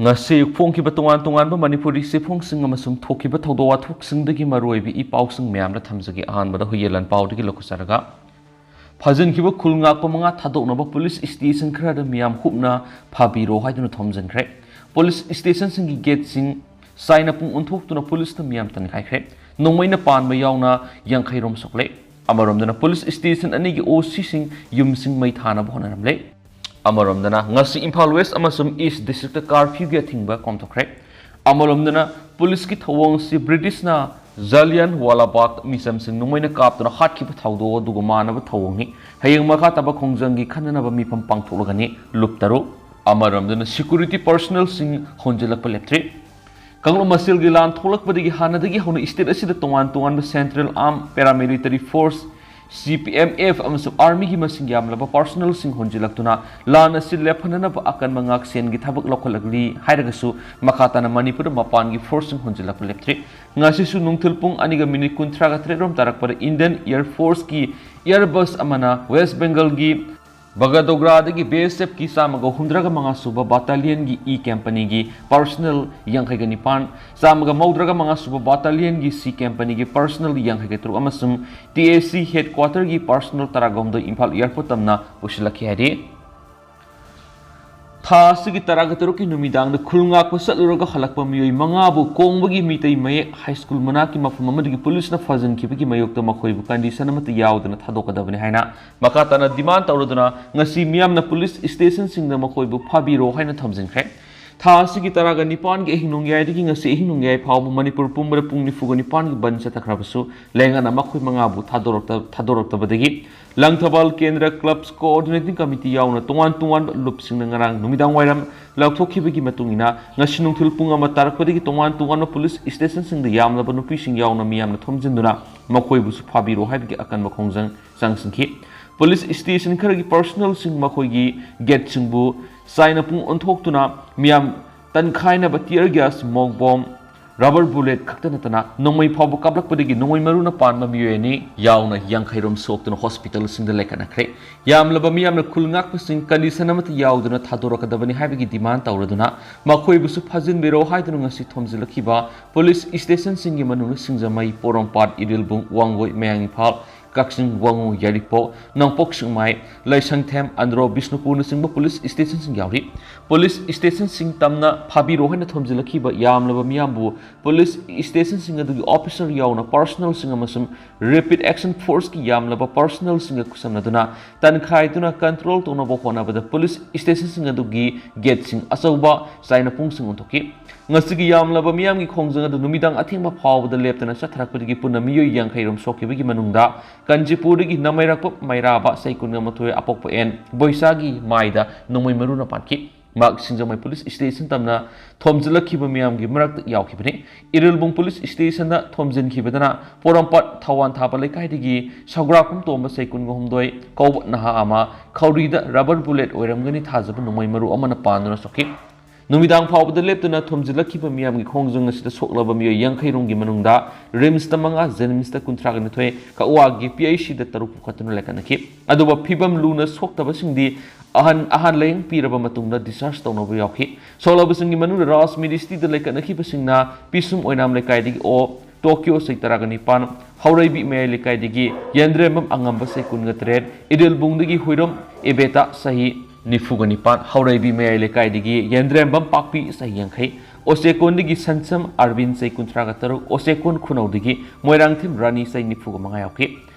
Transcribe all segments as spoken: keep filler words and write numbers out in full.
ꯉꯁꯤ ꯐꯣꯡꯈꯤꯕ ꯇꯣꯉꯥꯟ ꯇꯣꯉꯥꯟꯕ ꯃꯅꯤꯄꯨꯔꯤ ꯆꯦꯐꯣꯡꯁꯤꯡ ꯑꯃꯁꯨꯡ ꯊꯣꯛꯈꯤꯕ ꯊꯧꯗꯣꯛ ꯋꯥꯊꯣꯛꯁꯤꯡꯗꯒꯤ ꯃꯔꯨꯑꯣꯏꯕ ꯏ ꯄꯥꯎꯁꯤꯡ ꯃꯌꯥꯝꯗ ꯊꯝꯖꯒꯦ꯫ ꯑꯍꯥꯟꯕꯗ ꯍꯨꯏꯌꯦꯟ ꯂꯥꯟꯄꯥꯎꯗꯒꯤ ꯂꯧꯈꯠꯆꯔꯒ, ꯐꯥꯖꯤꯟꯈꯤꯕ ꯈꯨꯜ ꯉꯥꯛꯄ ꯃꯉꯥ ꯊꯥꯗꯣꯛꯅꯕ ꯄꯨꯂꯤꯁ ꯁ꯭ꯇꯦꯁꯟ ꯈꯔꯗ ꯃꯤꯌꯥꯝ ꯍꯨꯞꯅ ꯐꯥꯕꯤꯔꯣ ꯍꯥꯏꯗꯨꯅ ꯊꯣꯝꯖꯤꯟꯈ꯭ꯔꯦ꯫ ꯄꯨꯂꯤꯁ ꯁ꯭ꯇꯦꯁꯟꯁꯤꯡꯒꯤ ꯒꯦꯠꯁꯤꯡ ꯆꯥꯏꯅ ꯄꯨꯡ ꯑꯣꯟꯊꯣꯛꯇꯨꯅ ꯄꯨꯂꯤꯁꯅ ꯃꯤꯌꯥꯝ ꯇꯟꯈꯥꯏꯈ꯭ꯔꯦ꯫ ꯅꯣꯡꯃꯩꯅ ꯄꯥꯟꯕ ꯌꯥꯎꯅ ꯌꯥꯡꯈꯩ ꯔꯣꯝ ꯁꯣꯛꯂꯦ꯫ ꯑꯃꯔꯣꯝꯗꯅ ꯄꯨꯂꯤꯁ ꯁ꯭ꯇꯦꯁꯟ ꯑꯅꯤꯒꯤ ꯑꯣ ꯁꯤꯁꯤꯡ ꯌꯨꯝꯁꯤꯡ ꯃꯩ ꯊꯥꯅꯕ ꯍꯣꯠꯅꯔꯝꯂꯦ꯫ ꯑꯃꯔꯣꯝꯗꯅ ꯉꯁꯤ ꯏꯝꯐꯥꯜ ꯋꯦꯁ ꯑꯃꯁꯨꯡ ꯏꯁ ꯗꯤꯁꯇ꯭ꯔꯤꯛꯇ ꯀꯥꯔꯐ꯭ꯌꯨꯒꯤ ꯑꯊꯤꯡꯕ ꯀꯣꯝꯊꯣꯛꯈ꯭ꯔꯦ꯫ ꯑꯃꯔꯣꯝꯗꯅ ꯄꯨꯂꯤꯁꯀꯤ ꯊꯧꯑꯣꯡꯁꯤ ꯕ꯭ꯔꯤꯇꯤꯁꯅ ꯖꯥꯂꯤꯌꯥꯟ ꯋꯥꯂꯥꯕꯥꯒ ꯃꯤꯆꯝꯁꯤꯡ ꯅꯣꯡꯃꯩꯅ ꯀꯥꯞꯇꯨꯅ ꯍꯥꯠꯈꯤꯕ ꯊꯧꯗꯣꯛ ꯑꯗꯨꯒ ꯃꯥꯟꯅꯕ ꯊꯧꯑꯣꯡꯅꯤ꯫ ꯍꯌꯦꯡ ꯃꯈꯥ ꯇꯥꯕ ꯈꯣꯡꯖꯪꯒꯤ ꯈꯟꯅꯅꯕ ꯃꯤꯐꯝ ꯄꯥꯡꯊꯣꯛꯂꯒꯅꯤ꯫ ꯂꯨꯞ ꯇꯔꯨꯛ꯫ ꯑꯃꯔꯣꯝꯗꯅ ꯁꯦꯀ꯭ꯌꯨꯔꯤꯇꯤ ꯄꯔꯁꯅꯦꯜꯁꯤꯡ ꯍꯣꯟꯖꯤꯜꯂꯛꯄ ꯂꯦꯞꯇ꯭ꯔꯤ꯫ ꯀꯥꯡꯂꯨꯞ ꯃꯁꯦꯜꯒꯤ ꯂꯥꯟ ꯊꯣꯛꯂꯛꯄꯗꯒꯤ ꯍꯥꯟꯅꯗꯒꯤ ꯍꯧꯅ ꯁ꯭ꯇꯦꯠ ꯑꯁꯤꯗ ꯇꯣꯉꯥꯟ ꯇꯣꯉꯥꯟꯕ ꯁꯦꯟꯇ꯭ꯔꯦꯜ ꯑꯥꯔꯝ ꯄꯦꯔꯥꯃꯤꯂꯤꯇꯔꯤ ꯐꯣꯔꯁ, ꯁꯤ ꯄꯤ ꯑꯦꯝ ꯑꯦꯐ ꯑꯃꯁꯨꯡ ꯑꯥꯔꯃꯤꯒꯤ ꯃꯁꯤꯡ ꯌꯥꯝꯂꯕ ꯄꯔꯁꯅꯦꯜꯁꯤꯡ ꯍꯣꯟꯖꯤꯜꯂꯛꯇꯨꯅ ꯂꯥꯟ ꯑꯁꯤ ꯂꯦꯞꯍꯟꯅꯅꯕ ꯑꯀꯟꯕ ꯉꯥꯛꯁꯦꯟꯒꯤ ꯊꯕꯛ ꯂꯧꯈꯠꯂꯛꯂꯤ ꯍꯥꯏꯔꯒꯁꯨ, ꯃꯈꯥ ꯇꯥꯅ ꯃꯅꯤꯄꯨꯔꯗ ꯃꯄꯥꯟꯒꯤ ꯐꯣꯔꯁꯁꯤꯡ ꯍꯣꯟꯖꯤꯜꯂꯛꯄ ꯂꯦꯞꯇ꯭ꯔꯤ꯫ ꯉꯁꯤꯁꯨ ꯅꯨꯡꯊꯤꯜ ꯄꯨꯡ ꯑꯅꯤꯒ ꯃꯤꯅꯤꯠ ꯀꯨꯟꯊ꯭ꯔꯥꯒ ꯇꯔꯦꯠ ꯔꯣꯝ ꯇꯥꯔꯛꯄꯗ ꯏꯟꯗꯤꯌꯟ ꯑꯦꯌꯔ ꯐꯣꯔꯁꯀꯤ ꯑꯦꯌꯔ ꯕꯁ ꯑꯃꯅ ꯋꯦꯁ ꯕꯦꯡꯒꯜꯒꯤ ꯕꯒꯗꯣꯒ꯭ꯔꯥꯗꯒꯤ ꯕꯤ ꯑꯦꯁ ꯑꯦꯐꯀꯤ ꯆꯥꯝꯃꯒ ꯍꯨꯝꯗ꯭ꯔꯥꯒ ꯃꯉꯥ ꯁꯨꯕ ꯕꯥꯇꯥꯂꯤꯌꯟꯒꯤ ꯏ ꯀꯦꯝꯄꯅꯤꯒꯤ ꯄꯔꯁꯅꯦꯜ ꯌꯥꯡꯈꯩꯒ ꯅꯤꯄꯥꯟ, ꯆꯥꯝꯃꯒ ꯃꯧꯗ꯭ꯔꯥꯒ ꯃꯉꯥ ꯁꯨꯕ ꯕꯥꯇꯥꯂꯤꯌꯟꯒꯤ ꯁꯤ ꯀꯦꯝꯄꯅꯤꯒꯤ ꯄꯔꯁꯅꯦꯜ ꯌꯥꯡꯈꯩꯒ ꯇꯔꯨꯛ ꯑꯃꯁꯨꯡ ꯇꯤ ꯑꯦ ꯁꯤ ꯍꯦꯗꯀ꯭ꯋꯥꯇꯔꯒꯤ ꯄꯔꯁꯅꯦꯜ ꯇꯔꯥꯒ ꯍꯨꯝꯗꯣꯏ ꯏꯝꯐꯥꯜ ꯑꯦꯌꯔꯄꯣꯔꯠ ꯇꯝꯅ ꯄꯨꯁꯤꯜꯂꯛꯈꯤ ꯍꯥꯏꯔꯤ꯫ ꯊꯥ ꯑꯁꯤꯒꯤ ꯇꯔꯥꯒ ꯇꯔꯨꯛꯀꯤ ꯅꯨꯃꯤꯗꯥꯡꯗ ꯈꯨꯜ ꯉꯥꯛꯄ ꯆꯠꯂꯨꯔꯒ ꯍꯜꯂꯛꯄ ꯃꯤꯑꯣꯏ ꯃꯉꯥꯕꯨ ꯀꯣꯡꯕꯒꯤ ꯃꯤꯇꯩ ꯃꯌꯦꯛ ꯍꯥꯏ ꯁ꯭ꯀꯨꯜ ꯃꯅꯥꯛꯀꯤ ꯃꯐꯝ ꯑꯃꯗꯒꯤ ꯄꯨꯂꯤꯁꯅ ꯐꯥꯖꯤꯟꯈꯤꯕꯒꯤ ꯃꯥꯌꯣꯛꯇ ꯃꯈꯣꯏꯕꯨ ꯀꯟꯗꯤꯁꯟ ꯑꯃꯠꯇ ꯌꯥꯎꯗꯅ ꯊꯥꯗꯣꯛꯀꯗꯕꯅꯤ ꯍꯥꯏꯅ ꯃꯈꯥ ꯇꯥꯅ ꯗꯤꯃꯥꯟ ꯇꯧꯔꯗꯨꯅ ꯉꯁꯤ ꯃꯤꯌꯥꯝꯅ ꯄꯨꯂꯤꯁ ꯁ꯭ꯇꯦꯁꯟꯁꯤꯡꯗ ꯃꯈꯣꯏꯕꯨ ꯐꯥꯕꯤꯔꯣ ꯍꯥꯏꯅ ꯊꯝꯖꯤꯟꯈ꯭ꯔꯦ꯫ ꯊꯥ ꯑꯁꯤꯒꯤ ꯇꯔꯥꯒ ꯅꯤꯄꯥꯟꯒꯤ ꯑꯍꯤꯡ ꯅꯣꯡꯌꯥꯏꯗꯒꯤ ꯉꯁꯤ ꯑꯍꯤꯡ ꯅꯣꯡꯌꯥꯏ ꯐꯥꯎꯕ ꯃꯅꯤꯄꯨꯔ ꯄꯨꯝꯕꯗ ꯄꯨꯡ ꯅꯤꯐꯨꯒ ꯅꯤꯄꯥꯟꯒꯤ ꯕꯟ ꯆꯠꯊꯈ꯭ꯔꯕꯁꯨ ꯂꯩꯉꯥꯛꯅ ꯃꯈꯣꯏ ꯃꯉꯥꯕꯨ ꯊꯥꯗꯣꯔꯛꯇ-, ꯊꯥꯗꯣꯔꯛꯇꯕꯗꯒꯤ ꯂꯪꯊꯕꯥꯜ ꯀꯦꯟꯗ꯭ꯔ ꯀ꯭ꯂꯕꯁ ꯀꯣꯑꯣꯔꯗꯤꯅꯦꯇꯤꯡ ꯀꯃꯤꯇꯤ ꯌꯥꯎꯅ ꯇꯣꯉꯥꯟ ꯇꯣꯉꯥꯟꯕ ꯂꯨꯞꯁꯤꯡꯅ ꯉꯔꯥꯡ ꯅꯨꯃꯤꯗꯥꯡ ꯋꯥꯏꯔꯝ ꯂꯥꯎꯊꯣꯛꯈꯤꯕꯒꯤ ꯃꯇꯨꯡ ꯏꯟꯅ ꯉꯁꯤ ꯅꯨꯡꯊꯤꯜ ꯄꯨꯡ ꯑꯃ ꯇꯥꯔꯛꯄꯗꯒꯤ ꯇꯣꯉꯥꯟ ꯇꯣꯉꯥꯟꯕ ꯄꯨꯂꯤꯁ ꯁ꯭ꯇꯦꯁꯟꯁꯤꯡꯗ ꯌꯥꯝꯂꯕ ꯅꯨꯄꯤꯁꯤꯡ ꯌꯥꯎꯅ ꯃꯤꯌꯥꯝꯅ ꯊꯣꯝꯖꯤꯟꯗꯨꯅ ꯃꯈꯣꯏꯕꯨꯁꯨ ꯐꯥꯕꯤꯔꯣ ꯍꯥꯏꯕꯒꯤ ꯑꯀꯟꯕ ꯈꯣꯡꯖꯪ ꯆꯪꯁꯤꯟꯈꯤ꯫ ꯄꯨꯂꯤꯁ ꯁ꯭ꯇꯦꯁꯟ ꯈꯔꯒꯤ ꯄꯔꯁꯅꯦꯜꯁꯤꯡ ꯃꯈꯣꯏꯒꯤ ꯒꯦꯠꯁꯤꯡꯕꯨ ꯆꯥꯏꯅ ꯄꯨꯡ ꯑꯣꯟꯊꯣꯛꯇꯨꯅ ꯃꯤꯌꯥꯝ ꯇꯟꯈꯥꯏꯅꯕ tear gas, smoke bomb, rubber bullet ꯈꯛꯇ ꯅꯠꯇꯅ ꯅꯣꯡꯃꯩ ꯐꯥꯎꯕ ꯀꯥꯞꯂꯛꯄꯗꯒꯤ ꯅꯣꯡꯃꯩ ꯃꯔꯨꯅ ꯄꯥꯟꯕ ꯃꯤꯑꯣꯏ ꯑꯅꯤ ꯌꯥꯎꯅ ꯌꯥꯡꯈꯩ ꯔꯣꯝ ꯁꯣꯛꯇꯨꯅ ꯍꯣꯁꯄꯤꯇꯥꯜꯁꯤꯡꯗ ꯂꯩꯈꯠꯅꯈ꯭ꯔꯦ꯫ ꯌꯥꯝꯂꯕ ꯃꯤꯌꯥꯝꯅ ꯈꯨꯜ ꯉꯥꯛꯄꯁꯤꯡ ꯀꯟꯗꯤꯁꯟ ꯑꯃꯠꯇ ꯌꯥꯎꯗꯅ ꯊꯥꯗꯣꯔꯛꯀꯗꯕꯅꯤ ꯍꯥꯏꯕꯒꯤ ꯗꯤꯃꯥꯟ ꯇꯧꯔꯗꯨꯅ ꯃꯈꯣꯏꯕꯨꯁꯨ ꯐꯥꯖꯤꯟꯕꯤꯔꯛꯎ ꯍꯥꯏꯗꯨꯅ ꯉꯁꯤ ꯊꯣꯝꯖꯤꯜꯂꯛꯈꯤꯕ ꯄꯨꯂꯤꯁ ꯁ꯭ꯇꯦꯁꯟꯁꯤꯡꯒꯤ ꯃꯅꯨꯡꯗ ꯁꯤꯡꯖꯃꯩ, ꯄꯣꯔꯣꯝꯄꯥꯠ, ꯏꯔꯤꯜꯕꯨꯡ, ꯋꯥꯡꯒꯣꯏ, ꯃꯌꯥꯡ ꯏꯝꯐꯥꯜ, ꯀꯛꯆꯤꯡ, ꯋꯥꯉꯨ, ꯌꯥꯏꯔꯤꯄꯣꯛ, ꯅꯣꯡꯄꯣꯛ ꯁꯦꯛꯃꯥꯏ, ꯂꯩꯁꯪꯊꯦꯝ, ꯑꯟꯗ꯭ꯔꯣ, ꯕꯤꯁꯅꯨꯄꯨꯔꯅꯆꯤꯡꯕ ꯄꯨꯂꯤꯁ ꯁ꯭ꯇꯦꯁꯟꯁꯤꯡ ꯌꯥꯎꯔꯤ꯫ ꯄꯨꯂꯤꯁ ꯁ꯭ꯇꯦꯁꯟꯁꯤꯡ ꯇꯝꯅ ꯐꯥꯕꯤꯔꯣ ꯍꯥꯏꯅ ꯊꯣꯝꯖꯤꯜꯂꯛꯈꯤꯕ ꯌꯥꯝꯂꯕ ꯃꯤꯌꯥꯝꯕꯨ ꯄꯨꯂꯤꯁ ꯁ꯭ꯇꯦꯁꯟꯁꯤꯡ ꯑꯗꯨꯒꯤ ꯑꯣꯐꯤꯁꯔ ꯌꯥꯎꯅ ꯄꯥꯔꯁꯣꯅꯦꯜꯁꯤꯡ ꯑꯃꯁꯨꯡ ꯔꯦꯄꯤꯗ ꯑꯦꯛꯁꯟ ꯐꯣꯔꯁꯀꯤ ꯌꯥꯝꯂꯕ ꯄꯥꯔꯁꯣꯅꯦꯜꯁꯤꯡꯒ ꯈꯨꯠꯁꯝꯅꯗꯨꯅ ꯇꯟꯈꯥꯏꯗꯨꯅ ꯀꯟꯇ꯭ꯔꯣꯜ ꯇꯧꯅꯕ ꯍꯣꯠꯅꯕꯗ ꯄꯨꯂꯤꯁ ꯁ꯭ꯇꯦꯁꯟꯁꯤꯡ ꯑꯗꯨꯒꯤ ꯒꯦꯠꯁꯤꯡ ꯑꯆꯧꯕ ꯆꯥꯏꯅ ꯄꯨꯡꯁꯤꯡ ꯑꯣꯟꯊꯣꯛꯈꯤ꯫ ꯉꯁꯤꯒꯤ ꯌꯥꯝꯂꯕ ꯃꯤꯌꯥꯝꯒꯤ ꯈꯣꯡꯖꯪ ꯑꯗꯨ ꯅꯨꯃꯤꯗꯥꯡ ꯑꯊꯦꯡꯕ ꯐꯥꯎꯕꯗ ꯂꯦꯞꯇꯅ ꯆꯠꯊꯔꯛꯄꯗꯒꯤ ꯄꯨꯟꯅ ꯃꯤꯑꯣꯏ ꯌꯥꯡꯈꯩ ꯔꯣꯝ ꯁꯣꯛꯈꯤꯕꯒꯤ ꯃꯅꯨꯡꯗ ꯀꯥꯟꯆꯤꯄꯨꯔꯗꯒꯤ ꯅꯃꯩꯔꯛꯄ ꯃꯩꯔꯥꯕ ꯆꯍꯤ ꯀꯨꯟꯒ ꯃꯥꯊꯣꯏ ꯑꯄꯣꯛꯄ ꯑꯦꯟ ꯕꯣꯏꯁꯥꯒꯤ ꯃꯥꯏꯗ ꯅꯣꯡꯃꯩ ꯃꯔꯨꯅ ꯄꯥꯟꯈꯤ꯫ ꯃꯍꯥꯛ ꯁꯤꯡꯖꯃꯩ ꯄꯨꯂꯤꯁ ꯁ꯭ꯇꯦꯁꯟ ꯇꯝꯅ ꯊꯣꯝꯖꯤꯜꯂꯛꯈꯤꯕ ꯃꯤꯌꯥꯝꯒꯤ ꯃꯔꯛꯇ ꯌꯥꯎꯈꯤꯕꯅꯤ꯫ ꯏꯔꯤꯜꯕꯨꯡ ꯄꯨꯂꯤꯁ ꯁ꯭ꯇꯦꯁꯟꯗ ꯊꯣꯝꯖꯤꯟꯈꯤꯕꯗꯅ ꯄꯣꯔꯣꯝꯄꯥꯠ ꯊꯋꯥꯟ ꯊꯥꯕ ꯂꯩꯀꯥꯏꯗꯒꯤ ꯁꯧꯒ꯭ꯔꯥꯛꯄꯝ ꯇꯣꯝꯕ ꯆꯍꯤ ꯀꯨꯟꯒ ꯍꯨꯝꯗꯣꯏ ꯀꯧꯕ ꯅꯍꯥ ꯑꯃ ꯈꯧꯔꯤꯗ ꯔꯕꯔ ꯕꯨꯂꯦꯠ ꯑꯣꯏꯔꯝꯒꯅꯤ ꯊꯥꯖꯕ ꯅꯣꯡꯃꯩ ꯃꯔꯨ ꯑꯃꯅ ꯄꯥꯟꯗꯨꯅ ꯁꯣꯛꯈꯤ꯫ ꯅꯨꯃꯤꯗꯥꯡ ꯐꯥꯎꯕꯗ ꯂꯦꯞꯇꯅ ꯊꯣꯝꯖꯤꯜꯂꯛꯈꯤꯕ ꯃꯤꯌꯥꯝꯒꯤ ꯈꯣꯡꯖꯪ ꯑꯁꯤꯗ ꯁꯣꯛꯂꯕ ꯃꯤꯑꯣꯏ ꯌꯥꯡꯈꯩ ꯔꯣꯝꯒꯤ ꯃꯅꯨꯡꯗ ꯔꯤꯝꯁꯇ ꯃꯉꯥ, ꯖꯦꯅꯤꯝꯁꯇ ꯀꯨꯟꯊ꯭ꯔꯥꯒ ꯅꯤꯊꯣꯏ, ꯀꯛꯋꯥꯒꯤ ꯄꯤ ꯑꯩꯆ ꯁꯤꯗ ꯇꯔꯨꯛ ꯄꯨꯈꯠꯇꯨꯅ ꯂꯩꯈꯠꯅꯈꯤ꯫ ꯑꯗꯨꯕꯨ ꯐꯤꯕꯝ ꯂꯨꯅ ꯁꯣꯛꯇꯕꯁꯤꯡꯗꯤ ꯑꯍꯟ ꯑꯍꯥꯟ ꯂꯥꯌꯦꯡ ꯄꯤꯔꯕ ꯃꯇꯨꯡꯗ ꯗꯤꯁꯆꯥꯔꯖ ꯇꯧꯅꯕ ꯌꯥꯎꯈꯤ꯫ ꯁꯣꯛꯂꯕꯁꯤꯡꯒꯤ ꯃꯅꯨꯡꯗ ꯔꯥꯖ ꯃꯤꯅꯤꯁꯇ꯭ꯔꯤꯗ ꯂꯩꯈꯠꯅꯈꯤꯕꯁꯤꯡꯅ ꯄꯤꯁꯨꯝ ꯑꯣꯏꯅꯥꯝ ꯂꯩꯀꯥꯏꯗꯒꯤ ꯑꯣ ꯇꯣꯀꯤꯌꯣ ꯆꯍꯤ ꯇꯔꯥꯒ ꯅꯤꯄꯥꯟ, ꯍꯧꯔꯩꯕꯤ ꯃꯌꯥꯏ ꯂꯩꯀꯥꯏꯗꯒꯤ ꯌꯦꯟꯗ꯭ꯔꯦꯝꯕꯝ ꯑꯉꯝꯕ ꯆꯍꯤ ꯀꯨꯟꯒ ꯇꯔꯦꯠ, ꯏꯔꯤꯜꯕꯨꯡꯗꯒꯤ ꯍꯨꯏꯔꯣꯝ ꯑꯦꯕꯦꯇꯥ ꯆꯍꯤ ꯅꯤꯐꯨꯒ ꯅꯤꯄꯥꯟ, ꯍꯧꯔꯩꯕꯤ ꯃꯌꯥꯏ ꯂꯩꯀꯥꯏꯗꯒꯤ ꯌꯦꯟꯗ꯭ꯔꯦꯝꯕꯝ ꯄꯥꯛꯄꯤ ꯆꯍꯤ ꯌꯥꯡꯈꯩ, ꯑꯣꯆꯦꯀꯣꯟꯗꯒꯤ ꯁꯟꯁꯝ ꯑꯥꯔꯕꯤꯟ ꯆꯍꯤ ꯀꯨꯟꯊ꯭ꯔꯥꯒ ꯇꯔꯨꯛ, ꯑꯣꯆꯦꯀꯣꯟ ꯈꯨꯅꯧꯗꯒꯤ ꯃꯣꯏꯔꯥꯡꯊꯦꯝ ꯔꯥꯅꯤ ꯆꯍꯤ ꯅꯤꯐꯨꯒ ꯃꯉꯥ ꯌꯥꯎꯈꯤ꯫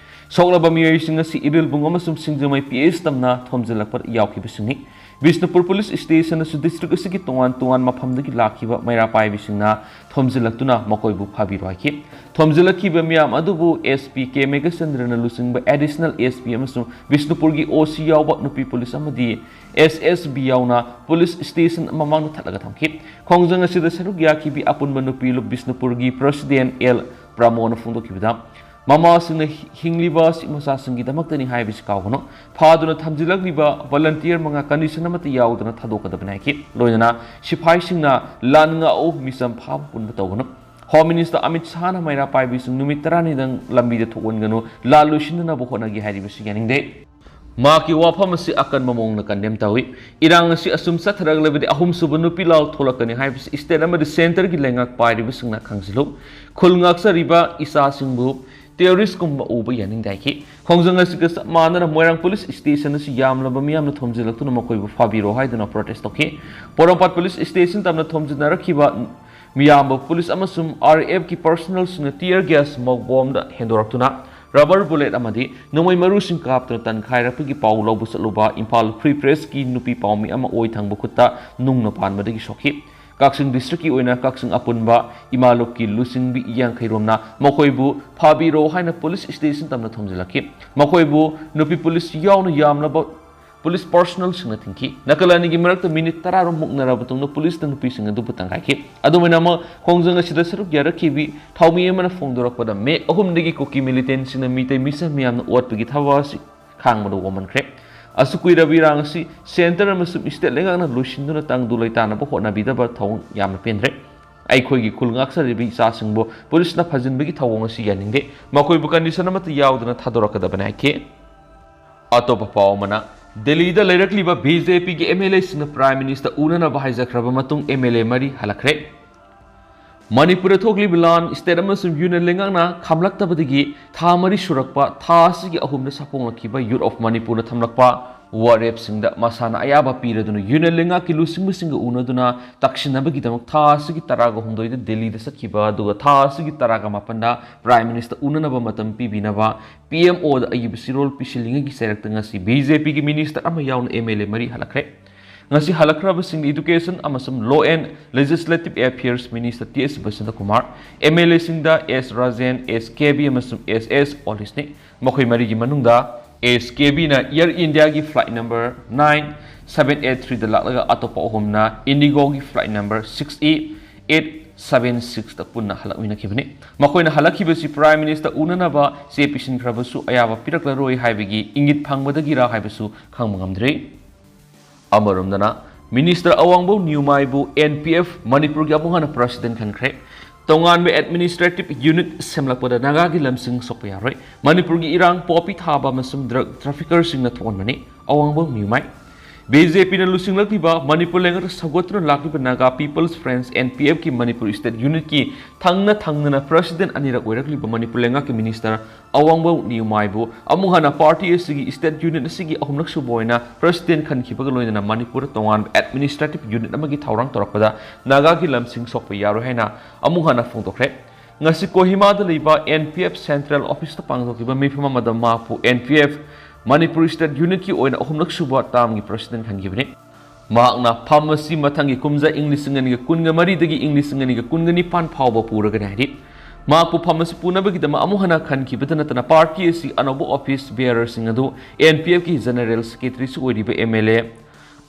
ꯁꯣꯛꯂꯕ ꯃꯤꯑꯣꯏꯁꯤꯡ ꯑꯁꯤ ꯏꯔꯤꯜꯕꯨꯡ ꯑꯃꯁꯨꯡ ꯁꯤꯡꯖꯃꯩ ꯄꯤ ꯑꯩꯆ ꯇꯝꯅ ꯊꯣꯝꯖꯤꯜꯂꯛꯄꯗ ꯌꯥꯎꯈꯤꯕꯁꯤꯡꯅꯤ꯫ ꯕꯤꯁꯅꯨꯄꯨꯔ ꯄꯨꯂꯤꯁ ꯁ꯭ꯇꯦꯁꯟꯗꯁꯨ ꯗꯤꯁꯇ꯭ꯔꯤꯛ ꯑꯁꯤꯒꯤ ꯇꯣꯉꯥꯟ ꯇꯣꯉꯥꯟ ꯃꯐꯝꯗꯒꯤ ꯂꯥꯛꯈꯤꯕ ꯃꯩꯔꯥ ꯄꯥꯏꯕꯤꯁꯤꯡꯅ ꯊꯣꯝꯖꯤꯜꯂꯛꯇꯨꯅ ꯃꯈꯣꯏꯕꯨ ꯐꯥꯕꯤꯔꯣ ꯍꯥꯏꯈꯤ꯫ ꯊꯣꯝꯖꯤꯜꯂꯛꯈꯤꯕ ꯃꯤꯌꯥꯝ ꯑꯗꯨꯕꯨ ꯑꯦꯁ ꯄꯤ ꯀꯦ ꯃꯦꯘꯆꯟꯗ꯭ꯔꯅ ꯂꯨꯆꯤꯡꯕ ꯑꯦꯗꯤꯁꯅꯦꯜ ꯑꯦꯁ ꯄꯤ ꯑꯃꯁꯨꯡ ꯕꯤꯁꯅꯨꯄꯨꯔꯒꯤ ꯑꯣ ꯁꯤ ꯌꯥꯎꯕ ꯅꯨꯄꯤ ꯄꯨꯂꯤꯁ ꯑꯃꯗꯤ ꯑꯦꯁ ꯑꯦꯁ ꯕꯤ ꯌꯥꯎꯅ ꯄꯨꯂꯤꯁ ꯁ꯭ꯇꯦꯁꯟ ꯃꯃꯥꯡꯗ ꯊꯠꯂꯒ ꯊꯝꯈꯤ꯫ ꯈꯣꯡꯖꯪ ꯑꯁꯤꯗ ꯁꯔꯨꯛ ꯌꯥꯈꯤꯕꯤ ꯑꯄꯨꯟꯕ ꯅꯨꯄꯤ ꯂꯨꯞ ꯕꯤꯁꯅꯨꯄꯨꯔꯒꯤ ꯄ꯭ꯔꯦꯁꯤꯗꯦꯟꯠ ꯑꯦꯜ ꯄ꯭ꯔꯃꯣꯅ ꯐꯣꯡꯗꯣꯛꯈꯤꯕꯗ, ꯃꯃꯥꯁꯤꯡꯅ ꯍꯤ-, ꯍꯤꯡꯂꯤꯕ ꯑꯁꯤ ꯃꯆꯥꯁꯤꯡꯒꯤꯗꯃꯛꯇꯅꯤ ꯍꯥꯏꯕꯁꯤ ꯀꯥꯎꯒꯅꯨ꯫ ꯐꯥꯗꯨꯅ ꯊꯝꯖꯤꯜꯂꯛꯂꯤꯕ volunteer ꯃꯉꯥ condition ꯑꯃꯠꯇ ꯌꯥꯎꯗꯅ ꯊꯥꯗꯣꯛꯀꯗꯕꯅꯤ ꯍꯥꯏꯈꯤ꯫ ꯂꯣꯏꯅꯅ ꯁꯤꯐꯥꯏꯁꯤꯡꯅ ꯂꯥꯟ ꯉꯥꯛꯎ, ꯃꯤꯆꯝ ꯐꯥꯕ ꯄꯨꯟꯕ ꯇꯧꯒꯅꯨ꯫ Home Minister ꯑꯃꯤꯠ ꯁꯥꯍꯅ ꯃꯩꯔꯥ ꯄꯥꯏꯕꯤꯁꯤꯡ ꯅꯨꯃꯤꯠ ꯇꯔꯥꯅꯤꯗꯪ ꯂꯝꯕꯤꯗ ꯊꯣꯛꯍꯟꯒꯅꯨ, ꯂꯥꯟ ꯂꯣꯏꯁꯤꯟꯅꯅꯕ ꯍꯣꯠꯅꯒꯦ ꯍꯥꯏꯔꯤꯕꯁꯤ ꯌꯥꯅꯤꯡꯗꯦ꯫ ꯃꯍꯥꯛꯀꯤ ꯋꯥꯐꯝ ꯑꯁꯤ ꯑꯀꯟꯕ ꯃꯑꯣꯡꯗ condemn ꯇꯧꯏ꯫ ꯏꯔꯥꯡ ꯑꯁꯤ ꯑꯁꯨꯝ ꯆꯠꯊꯔꯛꯂꯕꯗꯤ ꯑꯍꯨꯝꯁꯨꯕ ꯅꯨꯄꯤ ꯂꯥꯎ ꯊꯣꯛꯂꯛꯀꯅꯤ ꯍꯥꯏꯕꯁꯤ state ꯑꯃꯗꯤ centreꯒꯤ ꯂꯩꯉꯥꯛ ꯄꯥꯏꯔꯤꯕꯁꯤꯡꯅ ꯈꯪꯖꯤꯜꯂꯨ꯫ ꯈꯨꯜ ꯉꯥꯛꯆꯔꯤꯕ ꯏꯆꯥꯁꯤꯡꯕꯨ terroristꯀꯨꯝꯕ ꯎꯕ ꯌꯥꯅꯤꯡꯗꯦ ꯍꯥꯏꯈꯤ꯫ ꯈꯣꯡꯖꯪ ꯑꯁꯤꯒ ꯆꯞ ꯃꯥꯟꯅꯅ ꯃꯣꯏꯔꯥꯡ police station ꯑꯁꯤ ꯌꯥꯝꯂꯕ ꯃꯤꯌꯥꯝꯅ ꯊꯣꯝꯖꯤꯜꯂꯛꯇꯨꯅ ꯃꯈꯣꯏꯕꯨ ꯐꯥꯕꯤꯔꯣ ꯍꯥꯏꯗꯨꯅ protest ꯇꯧꯈꯤ꯫ ꯄꯣꯔꯣꯝꯄꯥꯠ police station ꯇꯝꯅ ꯊꯣꯝꯖꯤꯟꯅꯔꯛꯈꯤꯕ ꯃꯤꯌꯥꯝꯕ police ꯑꯃꯁꯨꯡ RAFꯀꯤ personnelꯁꯤꯡꯅ tear gas, smoke bombꯗ ꯍꯦꯟꯗꯣꯔꯛꯇꯨꯅ rubber bullet ꯑꯃꯗꯤ ꯅꯣꯡꯃꯩ ꯃꯔꯨꯁꯤꯡ ꯀꯥꯞꯇꯨꯅ ꯇꯟꯈꯥꯏꯔꯛꯄꯒꯤ ꯄꯥꯎ ꯂꯧꯕ ꯆꯠꯂꯨꯕ ꯏꯝꯐꯥꯜ Free Pressꯀꯤ ꯅꯨꯄꯤ ꯄꯥꯎꯃꯤ ꯑꯃ ꯑꯣꯏ ꯊꯪꯕ ꯈꯨꯠꯇ ꯅꯨꯡꯅ ꯄꯥꯟꯕꯗꯒꯤ ꯁꯣꯛꯈꯤ꯫ ꯀꯛꯆꯤꯡ districtꯀꯤ ꯑꯣꯏꯅ ꯀꯛꯆꯤꯡ ꯑꯄꯨꯟꯕ ꯏꯃꯥ ꯂꯨꯞꯀꯤ ꯂꯨꯆꯤꯡꯕꯤ ꯌꯥꯡꯈꯩꯔꯣꯝꯅ ꯃꯈꯣꯏꯕꯨ ꯐꯥꯕꯤꯔꯣ ꯍꯥꯏꯅ police station ꯇꯝꯅ ꯊꯣꯝꯖꯤꯜꯂꯛꯈꯤ꯫ ꯃꯈꯣꯏꯕꯨ ꯅꯨꯄꯤ police ꯌꯥꯎꯅ ꯌꯥꯝꯂꯕ police personnelꯁꯤꯡꯅ ꯊꯤꯡꯈꯤ꯫ ꯅꯥꯀꯜ ꯑꯅꯤꯒꯤ ꯃꯔꯛꯇ minute ꯇꯔꯥꯔꯣꯝ ꯃꯨꯛꯅꯔꯕ ꯃꯇꯨꯡꯗ policeꯅ ꯅꯨꯄꯤꯁꯤꯡ ꯑꯗꯨꯕꯨ ꯇꯪꯈꯥꯏꯈꯤ꯫ ꯑꯗꯨꯃꯥꯏꯅ ꯑꯃ ꯈꯣꯡꯖꯪ ꯑꯁꯤꯗ ꯁꯔꯨꯛ ꯌꯥꯔꯛꯈꯤꯕꯤ ꯊꯥꯎꯃꯤ ꯑꯃꯅ ꯐꯣꯡꯗꯣꯔꯛꯄꯗ ꯃꯦꯛ ꯑꯍꯨꯝꯗꯒꯤ ꯀꯨꯀꯤ militantꯁꯤꯡꯅ ꯃꯤꯇꯩ ꯃꯤꯆꯝ ꯃꯤꯌꯥꯝꯅ ꯑꯣꯠꯄꯒꯤ ꯊꯕꯛ ꯑꯁꯤ ꯈꯥꯡꯕꯗ ꯋꯥꯃꯟꯈ꯭ꯔꯦ꯫ ꯑꯁꯨꯛ ꯀꯨꯏꯔꯕ ꯏꯔꯥꯡ ꯑꯁꯤ centre ꯑꯃꯁꯨꯡ state ꯂꯩꯉꯥꯛꯅ ꯂꯣꯏꯁꯤꯟꯗꯨꯅ ꯇꯪꯗꯨ ꯂꯩꯇꯥꯅꯕ ꯍꯣꯠꯅꯕꯤꯗꯕ ꯊꯧꯑꯣꯡ ꯌꯥꯝꯅ ꯄꯦꯟꯗ꯭ꯔꯦ꯫ ꯑꯩꯈꯣꯏꯒꯤ ꯈꯨꯜ ꯉꯥꯛꯆꯔꯤꯕ ꯏꯆꯥꯁꯤꯡꯕꯨ policeꯅ ꯐꯥꯖꯤꯟꯕꯒꯤ ꯊꯧꯑꯣꯡ ꯑꯁꯤ ꯌꯥꯅꯤꯡꯗꯦ꯫ ꯃꯈꯣꯏꯕꯨ condition ꯑꯃꯠꯇ ꯌꯥꯎꯗꯅ ꯊꯥꯗꯣꯔꯛꯀꯗꯕꯅꯤ ꯍꯥꯏꯈꯤ꯫ ꯑꯇꯣꯞꯄ ꯄꯥꯎ ꯑꯃꯅ, ꯗꯦꯜꯂꯤꯗ ꯂꯩꯔꯛꯂꯤꯕ BJPꯒꯤ MLAꯁꯤꯡꯅ Prime Minister ꯎꯅꯅꯕ ꯍꯥꯏꯖꯈ꯭ꯔꯕ ꯃꯇꯨꯡ MLA ꯃꯔꯤ ꯍꯜꯂꯛꯈ꯭ꯔꯦ꯫ ꯃꯅꯤꯄꯨꯔꯗ ꯊꯣꯛꯂꯤꯕ ꯂꯥꯟ, state ꯑꯃꯁꯨꯡ union ꯂꯩꯉꯥꯛꯅ ꯈꯥꯝꯂꯛꯇꯕꯗꯒꯤ ꯊꯥ ꯃꯔꯤ ꯁꯨꯔꯛꯄ ꯊꯥ ꯑꯁꯤꯒꯤ ꯑꯍꯨꯝꯗ ꯁꯥꯐꯣꯡꯂꯛꯈꯤꯕ Youth of ꯃꯅꯤꯄꯨꯔꯅ ꯊꯝꯂꯛꯄ ꯋꯥꯔꯦꯞꯁꯤꯡꯗ ꯃꯁꯥꯅ ꯑꯌꯥꯕ ꯄꯤꯔꯗꯨꯅ union ꯂꯩꯉꯥꯛꯀꯤ ꯂꯨꯆꯤꯡꯕꯁꯤꯡꯒ ꯎꯅꯗꯨꯅ ꯇꯛꯁꯤꯟꯅꯕꯒꯤꯗꯃꯛ ꯊꯥ ꯑꯁꯤꯒꯤ ꯇꯔꯥꯒ ꯍꯨꯝꯗꯣꯏꯗ ꯗꯦꯜꯂꯤꯗ ꯆꯠꯈꯤꯕ, ꯑꯗꯨꯒ ꯊꯥ ꯑꯁꯤꯒꯤ ꯇꯔꯥꯒ ꯃꯥꯄꯟꯗ Prime Minister ꯎꯅꯅꯕ ꯃꯇꯝ ꯄꯤꯕꯤꯅꯕ PMOꯗ ꯑꯏꯕ ꯆꯦꯔꯣꯜ ꯄꯤꯁꯤꯜꯂꯤꯉꯩꯒꯤ ꯆꯩꯔꯛꯇ ꯉꯁꯤ BJPꯒꯤ minister ꯑꯃ ꯌꯥꯎꯅ MLA ꯃꯔꯤ ꯍꯜꯂꯛꯈ꯭ꯔꯦ꯫ ꯉꯁꯤ ꯍꯜꯂꯛꯈ꯭ꯔꯕꯁꯤꯡꯗꯤ Education ꯑꯃꯁꯨꯡ Law and Legislative Affairs Minister T H Basanta Kumar, MLAꯁꯤꯡꯗ S Rajen, S K B ꯑꯃꯁꯨꯡ S S ꯑꯣꯂꯤꯁꯅꯤ꯫ ꯃꯈꯣꯏ ꯃꯔꯤꯒꯤ ꯃꯅꯨꯡꯗ S ꯀꯦ ꯕꯤꯅ Air Indiaꯒꯤ flight number nine seven eight threeꯗ ꯂꯥꯛꯂꯒ ꯑꯇꯣꯞꯄ ꯑꯍꯨꯝꯅ IndiGoꯒꯤ flight number six E eight seven ꯁꯤꯛꯁꯇ ꯄꯨꯟꯅ ꯍꯜꯂꯛꯃꯤꯟꯅꯈꯤꯕꯅꯤ꯫ ꯃꯈꯣꯏꯅ ꯍꯜꯂꯛꯈꯤꯕꯁꯤ Prime Minister ꯎꯅꯅꯕ ꯆꯦ ꯄꯤꯁꯤꯟꯈ꯭ꯔꯕꯁꯨ ꯑꯌꯥꯕ ꯄꯤꯔꯛꯂꯔꯣꯏ ꯍꯥꯏꯕꯒꯤ ꯏꯪꯒꯤꯠ ꯐꯪꯕꯗꯒꯤꯔꯥ ꯍꯥꯏꯕꯁꯨ ꯈꯪꯕ ꯉꯝꯗ꯭ꯔꯤ꯫ ꯑꯃꯔꯣꯝꯗꯅ, Minister ꯑꯋꯥꯡꯕꯧ ꯅꯤꯌꯨꯃꯥꯏꯕꯨ N P F ꯃꯅꯤꯄꯨꯔꯒꯤ ꯑꯃꯨꯛ ꯍꯟꯅ President ꯈꯟꯈ꯭ꯔꯦ꯫ ꯇꯣꯉꯥꯟꯕ administrative unit ꯁꯦꯝꯂꯛꯄꯗ ꯅꯥꯒꯥꯒꯤ ꯂꯝꯁꯤꯡ ꯁꯣꯛꯄ ꯌꯥꯔꯣꯏ꯫ ꯃꯅꯤꯄꯨꯔꯒꯤ ꯏꯔꯥꯡ poppy ꯊꯥꯕ ꯑꯃꯁꯨꯡ drug traffickerꯁꯤꯡꯅ ꯊꯣꯛꯍꯟꯕꯅꯤ꯫ ꯑꯋꯥꯡꯕꯧ ꯅꯤꯌꯨꯃꯥꯏ꯫ B J Pꯅ ꯂꯨꯆꯤꯡꯂꯛꯂꯤꯕ ꯃꯅꯤꯄꯨꯔ ꯂꯩꯉꯥꯛꯇ ꯁꯧꯒꯠꯇꯨꯅ ꯂꯥꯛꯂꯤꯕ Naga People's Front, N P Fꯀꯤ Manipur State Unitꯀꯤ ꯊꯪꯅ ꯊꯪꯅꯅ President ꯑꯅꯤꯔꯛ ꯑꯣꯏꯔꯛꯂꯤꯕ ꯃꯅꯤꯄꯨꯔ ꯂꯩꯉꯥꯛꯀꯤ Minister ꯑꯋꯥꯡꯕꯧ ꯅꯤꯌꯨꯃꯥꯏꯕꯨ ꯑꯃꯨꯛ ꯍꯟꯅ party ꯑꯁꯤꯒꯤ State Unit ꯑꯁꯤꯒꯤ ꯑꯍꯨꯝꯂꯛ ꯁꯨꯕ ꯑꯣꯏꯅ President ꯈꯟꯈꯤꯕꯒ ꯂꯣꯏꯅꯅ ꯃꯅꯤꯄꯨꯔꯗ ꯇꯣꯉꯥꯟꯕ administrative unit ꯑꯃꯒꯤ ꯊꯧꯔꯥꯡ ꯇꯧꯔꯛꯄꯗ ꯅꯥꯒꯥꯒꯤ ꯂꯝꯁꯤꯡ ꯁꯣꯛꯄ ꯌꯥꯔꯣꯏ ꯍꯥꯏꯅ ꯑꯃꯨꯛ ꯍꯟꯅ ꯐꯣꯡꯗꯣꯛꯈ꯭ꯔꯦ꯫ ꯉꯁꯤ ꯀꯣꯍꯤꯃꯥꯗ ꯂꯩꯕ N P F Central Officeꯇ ꯄꯥꯡꯊꯣꯛꯈꯤꯕ ꯃꯤꯐꯝ ꯑꯃꯗ ꯃꯍꯥꯛꯄꯨ N P F Manipur State Unitꯀꯤ ꯑꯣꯏꯅ ꯑꯍꯨꯝꯂꯛ ꯁꯨꯕ termꯒꯤ President ꯈꯟꯈꯤꯕꯅꯤ꯫ ꯃꯍꯥꯛꯅ ꯐꯝ ꯑꯁꯤ ꯃꯊꯪꯒꯤ ꯀꯨꯝꯖꯥ ꯏꯪ ꯂꯤꯁꯤꯡ ꯑꯅꯤꯒ ꯀꯨꯟꯒ ꯃꯔꯤꯗꯒꯤ ꯏꯪ ꯂꯤꯁꯤꯡ ꯑꯅꯤꯒ ꯀꯨꯟꯒ ꯅꯤꯄꯥꯟ ꯐꯥꯎꯕ ꯄꯨꯔꯒꯅꯤ ꯍꯥꯏꯔꯤ꯫ ꯃꯍꯥꯛꯄꯨ ꯐꯝ ꯑꯁꯤ ꯄꯨꯅꯕꯒꯤꯗꯃꯛ ꯑꯃꯨꯛ ꯍꯟꯅ ꯈꯟꯈꯤꯕꯇ ꯅꯠꯇꯅ party ꯑꯁꯤ ꯑꯅꯧꯕ office bearerꯁꯤꯡ ꯑꯗꯨ N P Fꯀꯤ General Secretaryꯁꯨ ꯑꯣꯏꯔꯤꯕ M L A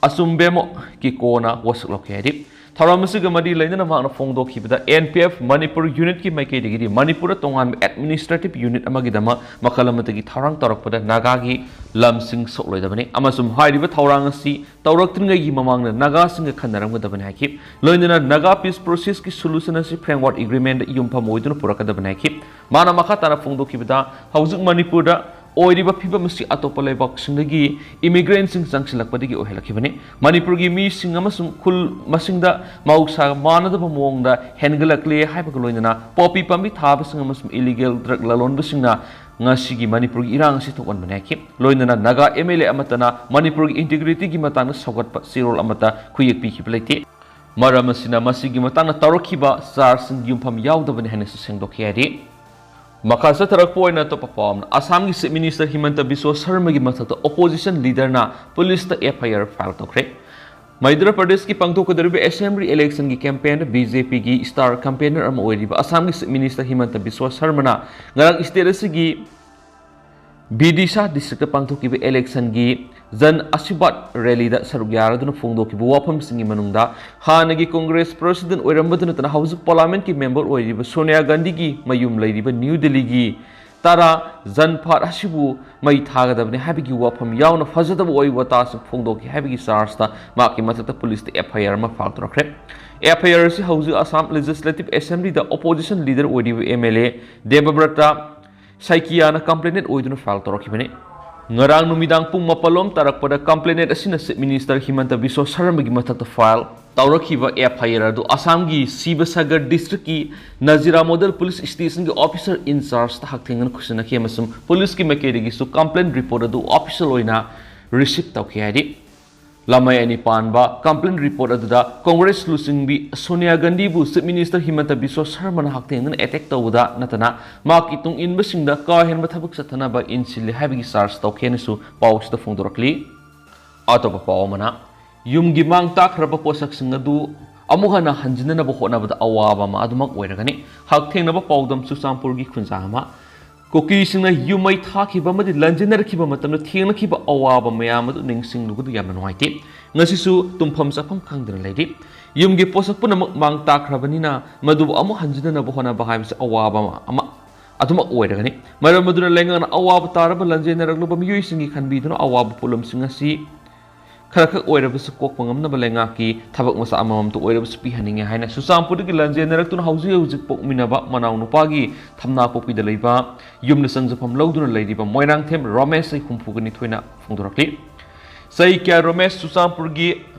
ꯑꯆꯨꯝꯕꯦꯃꯣ ꯀꯤꯀꯣꯅ ꯋꯥꯁꯛ ꯂꯧꯈꯤ ꯍꯥꯏꯔꯤ꯫ ꯊꯧꯔꯝ ꯑꯁꯤꯒ ꯃꯔꯤ ꯂꯩꯅꯅ ꯃꯍꯥꯛꯅ ꯐꯣꯡꯗꯣꯛꯈꯤꯕꯗ N P F ꯃꯅꯤꯄꯨꯔ Unitꯀꯤ ꯃꯥꯏꯀꯩꯗꯒꯤꯗꯤ ꯃꯅꯤꯄꯨꯔꯗ ꯇꯣꯉꯥꯟꯕ administrative unit ꯑꯃꯒꯤꯗꯃꯛ ꯃꯈꯜ ꯑꯃꯠꯇꯒꯤ ꯊꯧꯔꯥꯡ ꯇꯧꯔꯛꯄꯗ ꯅꯥꯒꯥꯒꯤ ꯂꯝꯁꯤꯡ ꯁꯣꯛꯂꯣꯏꯗꯕꯅꯤ ꯑꯃꯁꯨꯡ ꯍꯥꯏꯔꯤꯕ ꯊꯧꯔꯥꯡ ꯑꯁꯤ ꯇꯧꯔꯛꯇ꯭ꯔꯤꯉꯩꯒꯤ ꯃꯃꯥꯡꯗ ꯅꯥꯒꯥꯁꯤꯡꯒ ꯈꯟꯅꯔꯝꯒꯗꯕꯅꯤ ꯍꯥꯏꯈꯤ꯫ ꯂꯣꯏꯅꯅ Naga peace processꯀꯤ solution ꯑꯁꯤ Framework Agreementꯗ ꯌꯨꯝꯐꯝ ꯑꯣꯏꯗꯨꯅ ꯄꯨꯔꯛꯀꯗꯕꯅꯤ ꯍꯥꯏꯈꯤ꯫ ꯃꯥꯅ ꯃꯈꯥ ꯇꯥꯅ ꯐꯣꯡꯗꯣꯛꯈꯤꯕꯗ ꯍꯧꯖꯤꯛ ꯃꯅꯤꯄꯨꯔꯗ ꯑꯣꯏꯔꯤꯕ ꯐꯤꯕꯝ ꯑꯁꯤ ꯑꯇꯣꯞꯄ ꯂꯩꯕꯥꯛꯁꯤꯡꯗꯒꯤ immigrantꯁꯤꯡ ꯆꯪꯁꯤꯜꯂꯛꯄꯗꯒꯤ ꯑꯣꯏꯍꯜꯂꯛꯈꯤꯕꯅꯤ꯫ ꯃꯅꯤꯄꯨꯔꯒꯤ ꯃꯤꯁꯤꯡ ꯑꯃꯁꯨꯡ ꯈꯨꯜ ꯃꯁꯤꯡꯗ ꯃꯍꯧꯁꯥꯒ ꯃꯥꯟꯅꯗꯕ ꯃꯑꯣꯡꯗ ꯍꯦꯟꯒꯠꯂꯛꯂꯦ ꯍꯥꯏꯕꯒ ꯂꯣꯏꯅꯅ poppy ꯄꯥꯝꯕꯤ ꯊꯥꯕꯁꯤꯡ ꯑꯃꯁꯨꯡ illegal drug ꯂꯂꯣꯟꯕꯁꯤꯡꯅ ꯉꯁꯤꯒꯤ ꯃꯅꯤꯄꯨꯔꯒꯤ ꯏꯔꯥꯡ ꯑꯁꯤ ꯊꯣꯛꯍꯟꯕꯅꯤ ꯍꯥꯏꯈꯤ꯫ ꯂꯣꯏꯅꯅ Naga M L A ꯑꯃꯠꯇꯅ ꯃꯅꯤꯄꯨꯔꯒꯤ integrityꯒꯤ ꯃꯇꯥꯡꯗ ꯁꯧꯒꯠꯄ ꯆꯦꯔꯣꯜ ꯑꯃꯠꯇ ꯈꯨꯌꯦꯛ ꯄꯤꯈꯤꯕ ꯂꯩꯇꯦ꯫ ꯃꯔꯝ ꯑꯁꯤꯅ ꯃꯁꯤꯒꯤ ꯃꯇꯥꯡꯗ ꯇꯧꯔꯛꯈꯤꯕ chargeꯁꯤꯡ ꯌꯨꯝꯐꯝ ꯌꯥꯎꯗꯕꯅꯤ ꯍꯥꯏꯅꯁꯨ ꯁꯦꯡꯗꯣꯛꯈꯤ ꯍꯥꯏꯔꯤ꯫ ꯃꯈꯥ ꯆꯠꯊꯔꯛꯄ ꯑꯣꯏꯅ ꯑꯇꯣꯞꯄ ꯄꯥꯎ ꯑꯃꯅ, ꯑꯁꯥꯝꯒꯤ Chief Minister ꯍꯤꯃꯟꯇ ꯕꯤꯁ꯭ꯋ ꯁꯔꯃꯒꯤ ꯃꯊꯛꯇ opposition leaderꯅ policeꯇ F I R file ꯇꯧꯈ꯭ꯔꯦ꯫ ꯃꯩꯙ꯭ꯔ ꯄ꯭ꯔꯗꯦꯁꯀꯤ ꯄꯥꯡꯊꯣꯛꯀꯗꯧꯔꯤꯕ assembly electionꯒꯤ campaignꯗ B J Pꯒꯤ star campaigner ꯑꯃ ꯑꯣꯏꯔꯤꯕ ꯑꯁꯥꯝꯒꯤ Chief Minister ꯍꯤꯃꯟꯇ ꯕꯤꯁ꯭ꯋ ꯁꯔꯃꯅ ꯉꯔꯥꯡ state ꯑꯁꯤꯒꯤ ꯕꯤꯗꯤꯁꯥ districtꯇ ꯄꯥꯡꯊꯣꯛꯈꯤꯕ electionꯒꯤ ꯖꯟ ꯑꯁꯤꯔꯕꯥꯗ ꯔꯦꯂꯤꯗ ꯁꯔꯨꯛ ꯌꯥꯔꯗꯨꯅ ꯐꯣꯡꯗꯣꯛꯈꯤꯕ ꯋꯥꯐꯝꯁꯤꯡꯒꯤ ꯃꯅꯨꯡꯗ ꯍꯥꯟꯅꯒꯤ ꯀꯣꯡꯒ꯭ꯔꯦꯁ ꯄ꯭ꯔꯁꯤꯗꯦꯟꯠ ꯑꯣꯏꯔꯝꯕꯗ ꯅꯠꯇꯅ ꯍꯧꯖꯤꯛ ꯄꯥꯔꯂꯤꯌꯥꯃꯦꯟꯠꯀꯤ ꯃꯦꯝꯕꯔ ꯑꯣꯏꯔꯤꯕ ꯁꯣꯅꯤꯌꯥ ꯒꯥꯟꯙꯤꯒꯤ ꯃꯌꯨꯝ ꯂꯩꯔꯤꯕ ꯅ꯭ꯌꯨ ꯗꯤꯜꯂꯤꯒꯤ ꯇꯥꯔꯥ ꯖꯟ ꯐꯥꯠ ꯑꯁꯤꯕꯨ ꯃꯩ ꯊꯥꯒꯗꯕꯅꯤ ꯍꯥꯏꯕꯒꯤ ꯋꯥꯐꯝ ꯌꯥꯎꯅ ꯐꯖꯗꯕ ꯑꯣꯏꯕ ꯋꯥꯇꯥꯁꯤꯡ ꯐꯣꯡꯗꯣꯛꯈꯤ ꯍꯥꯏꯕꯒꯤ ꯆꯥꯔꯖꯇ ꯃꯍꯥꯛꯀꯤ ꯃꯊꯛꯇ ꯄꯨꯂꯤꯁꯇ ꯑꯦꯐ ꯑꯥꯏ ꯑꯥꯔ ꯑꯃ ꯐꯥꯏꯜ ꯇꯧꯔꯛꯈ꯭ꯔꯦ꯫ ꯑꯦꯐ ꯑꯥꯏ ꯑꯥꯔ ꯑꯁꯤ ꯍꯧꯖꯤꯛ ꯑꯁꯥꯝ ꯂꯦꯖꯤꯁꯂꯦꯇꯤꯚ ꯑꯦꯁꯦꯝꯕ꯭ꯂꯤꯗ ꯑꯣꯄꯣꯖꯤꯁꯟ ꯂꯤꯗꯔ ꯑꯣꯏꯔꯤꯕ ꯑꯦꯝ ꯑꯦꯜ ꯑꯦ ꯗꯦꯕꯕ꯭ꯔꯇ ꯁꯥꯏꯀꯤꯌꯥꯅ ꯀꯝꯄ꯭ꯂꯦꯅꯦꯟꯠ ꯑꯣꯏꯗꯨꯅ ꯐꯥꯏꯜ ꯇꯧꯔꯛꯈꯤꯕꯅꯤ꯫ ꯉꯔꯥꯡ ꯅꯨꯃꯤꯗꯥꯡ ꯄꯨꯡ ꯃꯥꯄꯜ ꯂꯣꯝ ꯇꯥꯔꯛꯄꯗ ꯀꯝꯄ꯭ꯂꯦꯅꯦꯟꯠ ꯑꯁꯤꯅ ꯆꯤꯐ ꯃꯤꯅꯤꯁꯇꯔ ꯍꯤꯃꯟꯇ ꯕꯤꯁ꯭ꯋ ꯁꯔꯃꯒꯤ ꯃꯊꯛꯇ ꯐꯥꯏꯜ ꯇꯧꯔꯛꯈꯤꯕ ꯑꯦꯐ ꯑꯥꯏ ꯑꯥꯔ ꯑꯗꯨ ꯑꯁꯥꯝꯒꯤ ꯁꯤꯕꯁꯥꯒꯔ ꯗꯤꯁꯇ꯭ꯔꯤꯛꯀꯤ ꯅꯖꯤꯔꯥ ꯃꯣꯗꯦꯜ ꯄꯨꯂꯤꯁ ꯁ꯭ꯇꯦꯁꯟꯒꯤ ꯑꯣꯐꯤꯁꯔ ꯏꯟꯆꯥꯔꯖꯇ ꯍꯛꯊꯦꯡꯅꯅ ꯈꯨꯠꯁꯤꯟꯅꯈꯤ ꯑꯃꯁꯨꯡ ꯄꯨꯂꯤꯁꯀꯤ ꯃꯥꯏꯀꯩꯗꯒꯤꯁꯨ ꯀꯝꯄ꯭ꯂꯦꯟ ꯔꯤꯄꯣꯔꯠ ꯑꯗꯨ ꯑꯣꯐꯤꯁꯤꯌꯦꯜ ꯑꯣꯏꯅ ꯔꯤꯁꯤꯞ ꯇꯧꯈꯤ ꯍꯥꯏꯔꯤ꯫ ꯂꯃꯥꯏ ꯑꯅꯤ ꯄꯥꯟꯕ ꯀꯝꯄ꯭ꯂꯦꯟ ꯔꯤꯄꯣꯔꯠ ꯑꯗꯨꯗ ꯀꯣꯡꯒ꯭ꯔꯦꯁ ꯂꯨꯆꯤꯡꯕꯤ ꯁꯣꯅꯤꯌꯥ ꯒꯥꯟꯙꯤꯕꯨ ꯆꯤꯐ ꯃꯤꯅꯤꯁꯇꯔ ꯍꯤꯃꯟꯇ ꯕꯤꯁ꯭ꯋ ꯁꯔꯃꯅ ꯍꯛꯊꯦꯡꯅꯅ ꯑꯦꯇꯦꯛ ꯇꯧꯕꯗ ꯅꯠꯇꯅ ꯃꯍꯥꯛꯀꯤ ꯇꯨꯡ ꯏꯟꯕꯁꯤꯡꯗ ꯀꯥ ꯍꯦꯟꯕ ꯊꯕꯛ ꯆꯠꯊꯅꯕ ꯏꯟꯁꯤꯜꯂꯤ ꯍꯥꯏꯕꯒꯤ ꯆꯥꯔꯖ ꯇꯧꯈꯤ ꯍꯥꯏꯅꯁꯨ ꯄꯥꯎ ꯑꯁꯤꯗ ꯐꯣꯡꯗꯣꯔꯛꯂꯤ꯫ ꯑꯇꯣꯞꯄ ꯄꯥꯎ ꯑꯃꯅ, ꯌꯨꯝꯒꯤ ꯃꯥꯡ ꯇꯥꯛꯈ꯭ꯔꯕ ꯄꯣꯠꯁꯛꯁꯤꯡ ꯑꯗꯨ ꯑꯃꯨꯛ ꯍꯟꯅ ꯍꯟꯖꯤꯟꯅꯅꯕ ꯍꯣꯠꯅꯕꯗ ꯑꯋꯥꯕ ꯑꯃ ꯑꯗꯨꯃꯛ ꯑꯣꯏꯔꯒꯅꯤ꯫ ꯍꯛꯊꯦꯡꯅꯕ ꯄꯥꯎꯗꯝ ꯆꯨꯔꯆꯥꯟꯄꯨꯔꯒꯤ ꯈꯨꯟꯖꯥ ꯑꯃ꯫ ꯀꯨꯀꯤꯁꯤꯡꯅ ꯌꯨꯝ ꯃꯩ ꯊꯥꯈꯤꯕ ꯑꯃꯗꯤ ꯂꯟꯖꯦꯟꯅꯔꯛꯈꯤꯕ ꯃꯇꯝꯗ ꯊꯦꯡꯅꯈꯤꯕ ꯑꯋꯥꯕ ꯃꯌꯥꯝ ꯑꯗꯨ ꯅꯤꯡꯁꯤꯡꯂꯨꯕꯗ ꯌꯥꯝꯅ ꯅꯨꯡꯉꯥꯏꯇꯦ꯫ ꯉꯁꯤꯁꯨ ꯇꯨꯝꯐꯝ ꯆꯥꯐꯝ ꯈꯪꯗꯅ ꯂꯩꯔꯤ꯫ ꯌꯨꯝꯒꯤ ꯄꯣꯠꯁꯛ ꯄꯨꯝꯅꯃꯛ ꯃꯥꯡ ꯇꯥꯛꯈ꯭ꯔꯕꯅꯤꯅ ꯃꯗꯨꯕꯨ ꯑꯃꯨꯛ ꯍꯟꯖꯤꯟꯅꯅꯕ ꯍꯣꯠꯅꯕ ꯍꯥꯏꯕꯁꯤ ꯑꯋꯥꯕ ꯑꯃ, ꯑꯃ ꯑꯗꯨꯃꯛ ꯑꯣꯏꯔꯒꯅꯤ꯫ ꯃꯔꯝ ꯑꯗꯨꯅ ꯂꯩꯉꯥꯛꯅ ꯑꯋꯥꯕ ꯇꯥꯔꯕ ꯂꯟꯖꯦꯟꯅꯔꯛꯂꯕ ꯃꯤꯑꯣꯏꯁꯤꯡꯒꯤ ꯈꯟꯕꯤꯗꯨꯅ ꯑꯋꯥꯕ ꯄꯣꯠꯂꯨꯝꯁꯤꯡ ꯑꯁꯤ ꯈꯔꯈꯛ ꯑꯣꯏꯔꯕꯁꯨ ꯀꯣꯛꯄ ꯉꯝꯅꯕ ꯂꯩꯉꯥꯛꯀꯤ ꯊꯕꯛ ꯃꯆꯥ ꯑꯃꯃꯝꯇ ꯑꯣꯏꯔꯕꯁꯨ ꯄꯤꯍꯟꯅꯤꯡꯉꯤ ꯍꯥꯏꯅ ꯆꯨꯔꯆꯥꯟꯄꯨꯔꯗꯒꯤ ꯂꯟꯖꯦꯟꯅꯔꯛꯇꯨꯅ ꯍꯧꯖꯤꯛ ꯍꯧꯖꯤꯛ ꯄꯣꯛꯃꯤꯟꯅꯕ ꯃꯅꯥꯎꯅꯨꯄꯥꯒꯤ ꯊꯝꯅꯥꯄꯣꯛꯄꯤꯗ ꯂꯩꯕ ꯌꯨꯝꯗ ꯆꯪꯖꯐꯝ ꯂꯧꯗꯨꯅ ꯂꯩꯔꯤꯕ ꯃꯣꯏꯔꯥꯡꯊꯦꯝ ꯔꯣꯃꯦꯁ ꯆꯍꯤ ꯍꯨꯝꯐꯨꯒ ꯅꯤꯊꯣꯏꯅ ꯐꯣꯡꯗꯣꯔꯛꯂꯤ꯫ ꯆꯍꯤ ꯀꯌꯥ ꯔꯣꯃꯦꯁ ꯆꯨꯔꯆꯥꯟꯄꯨꯔꯒꯤ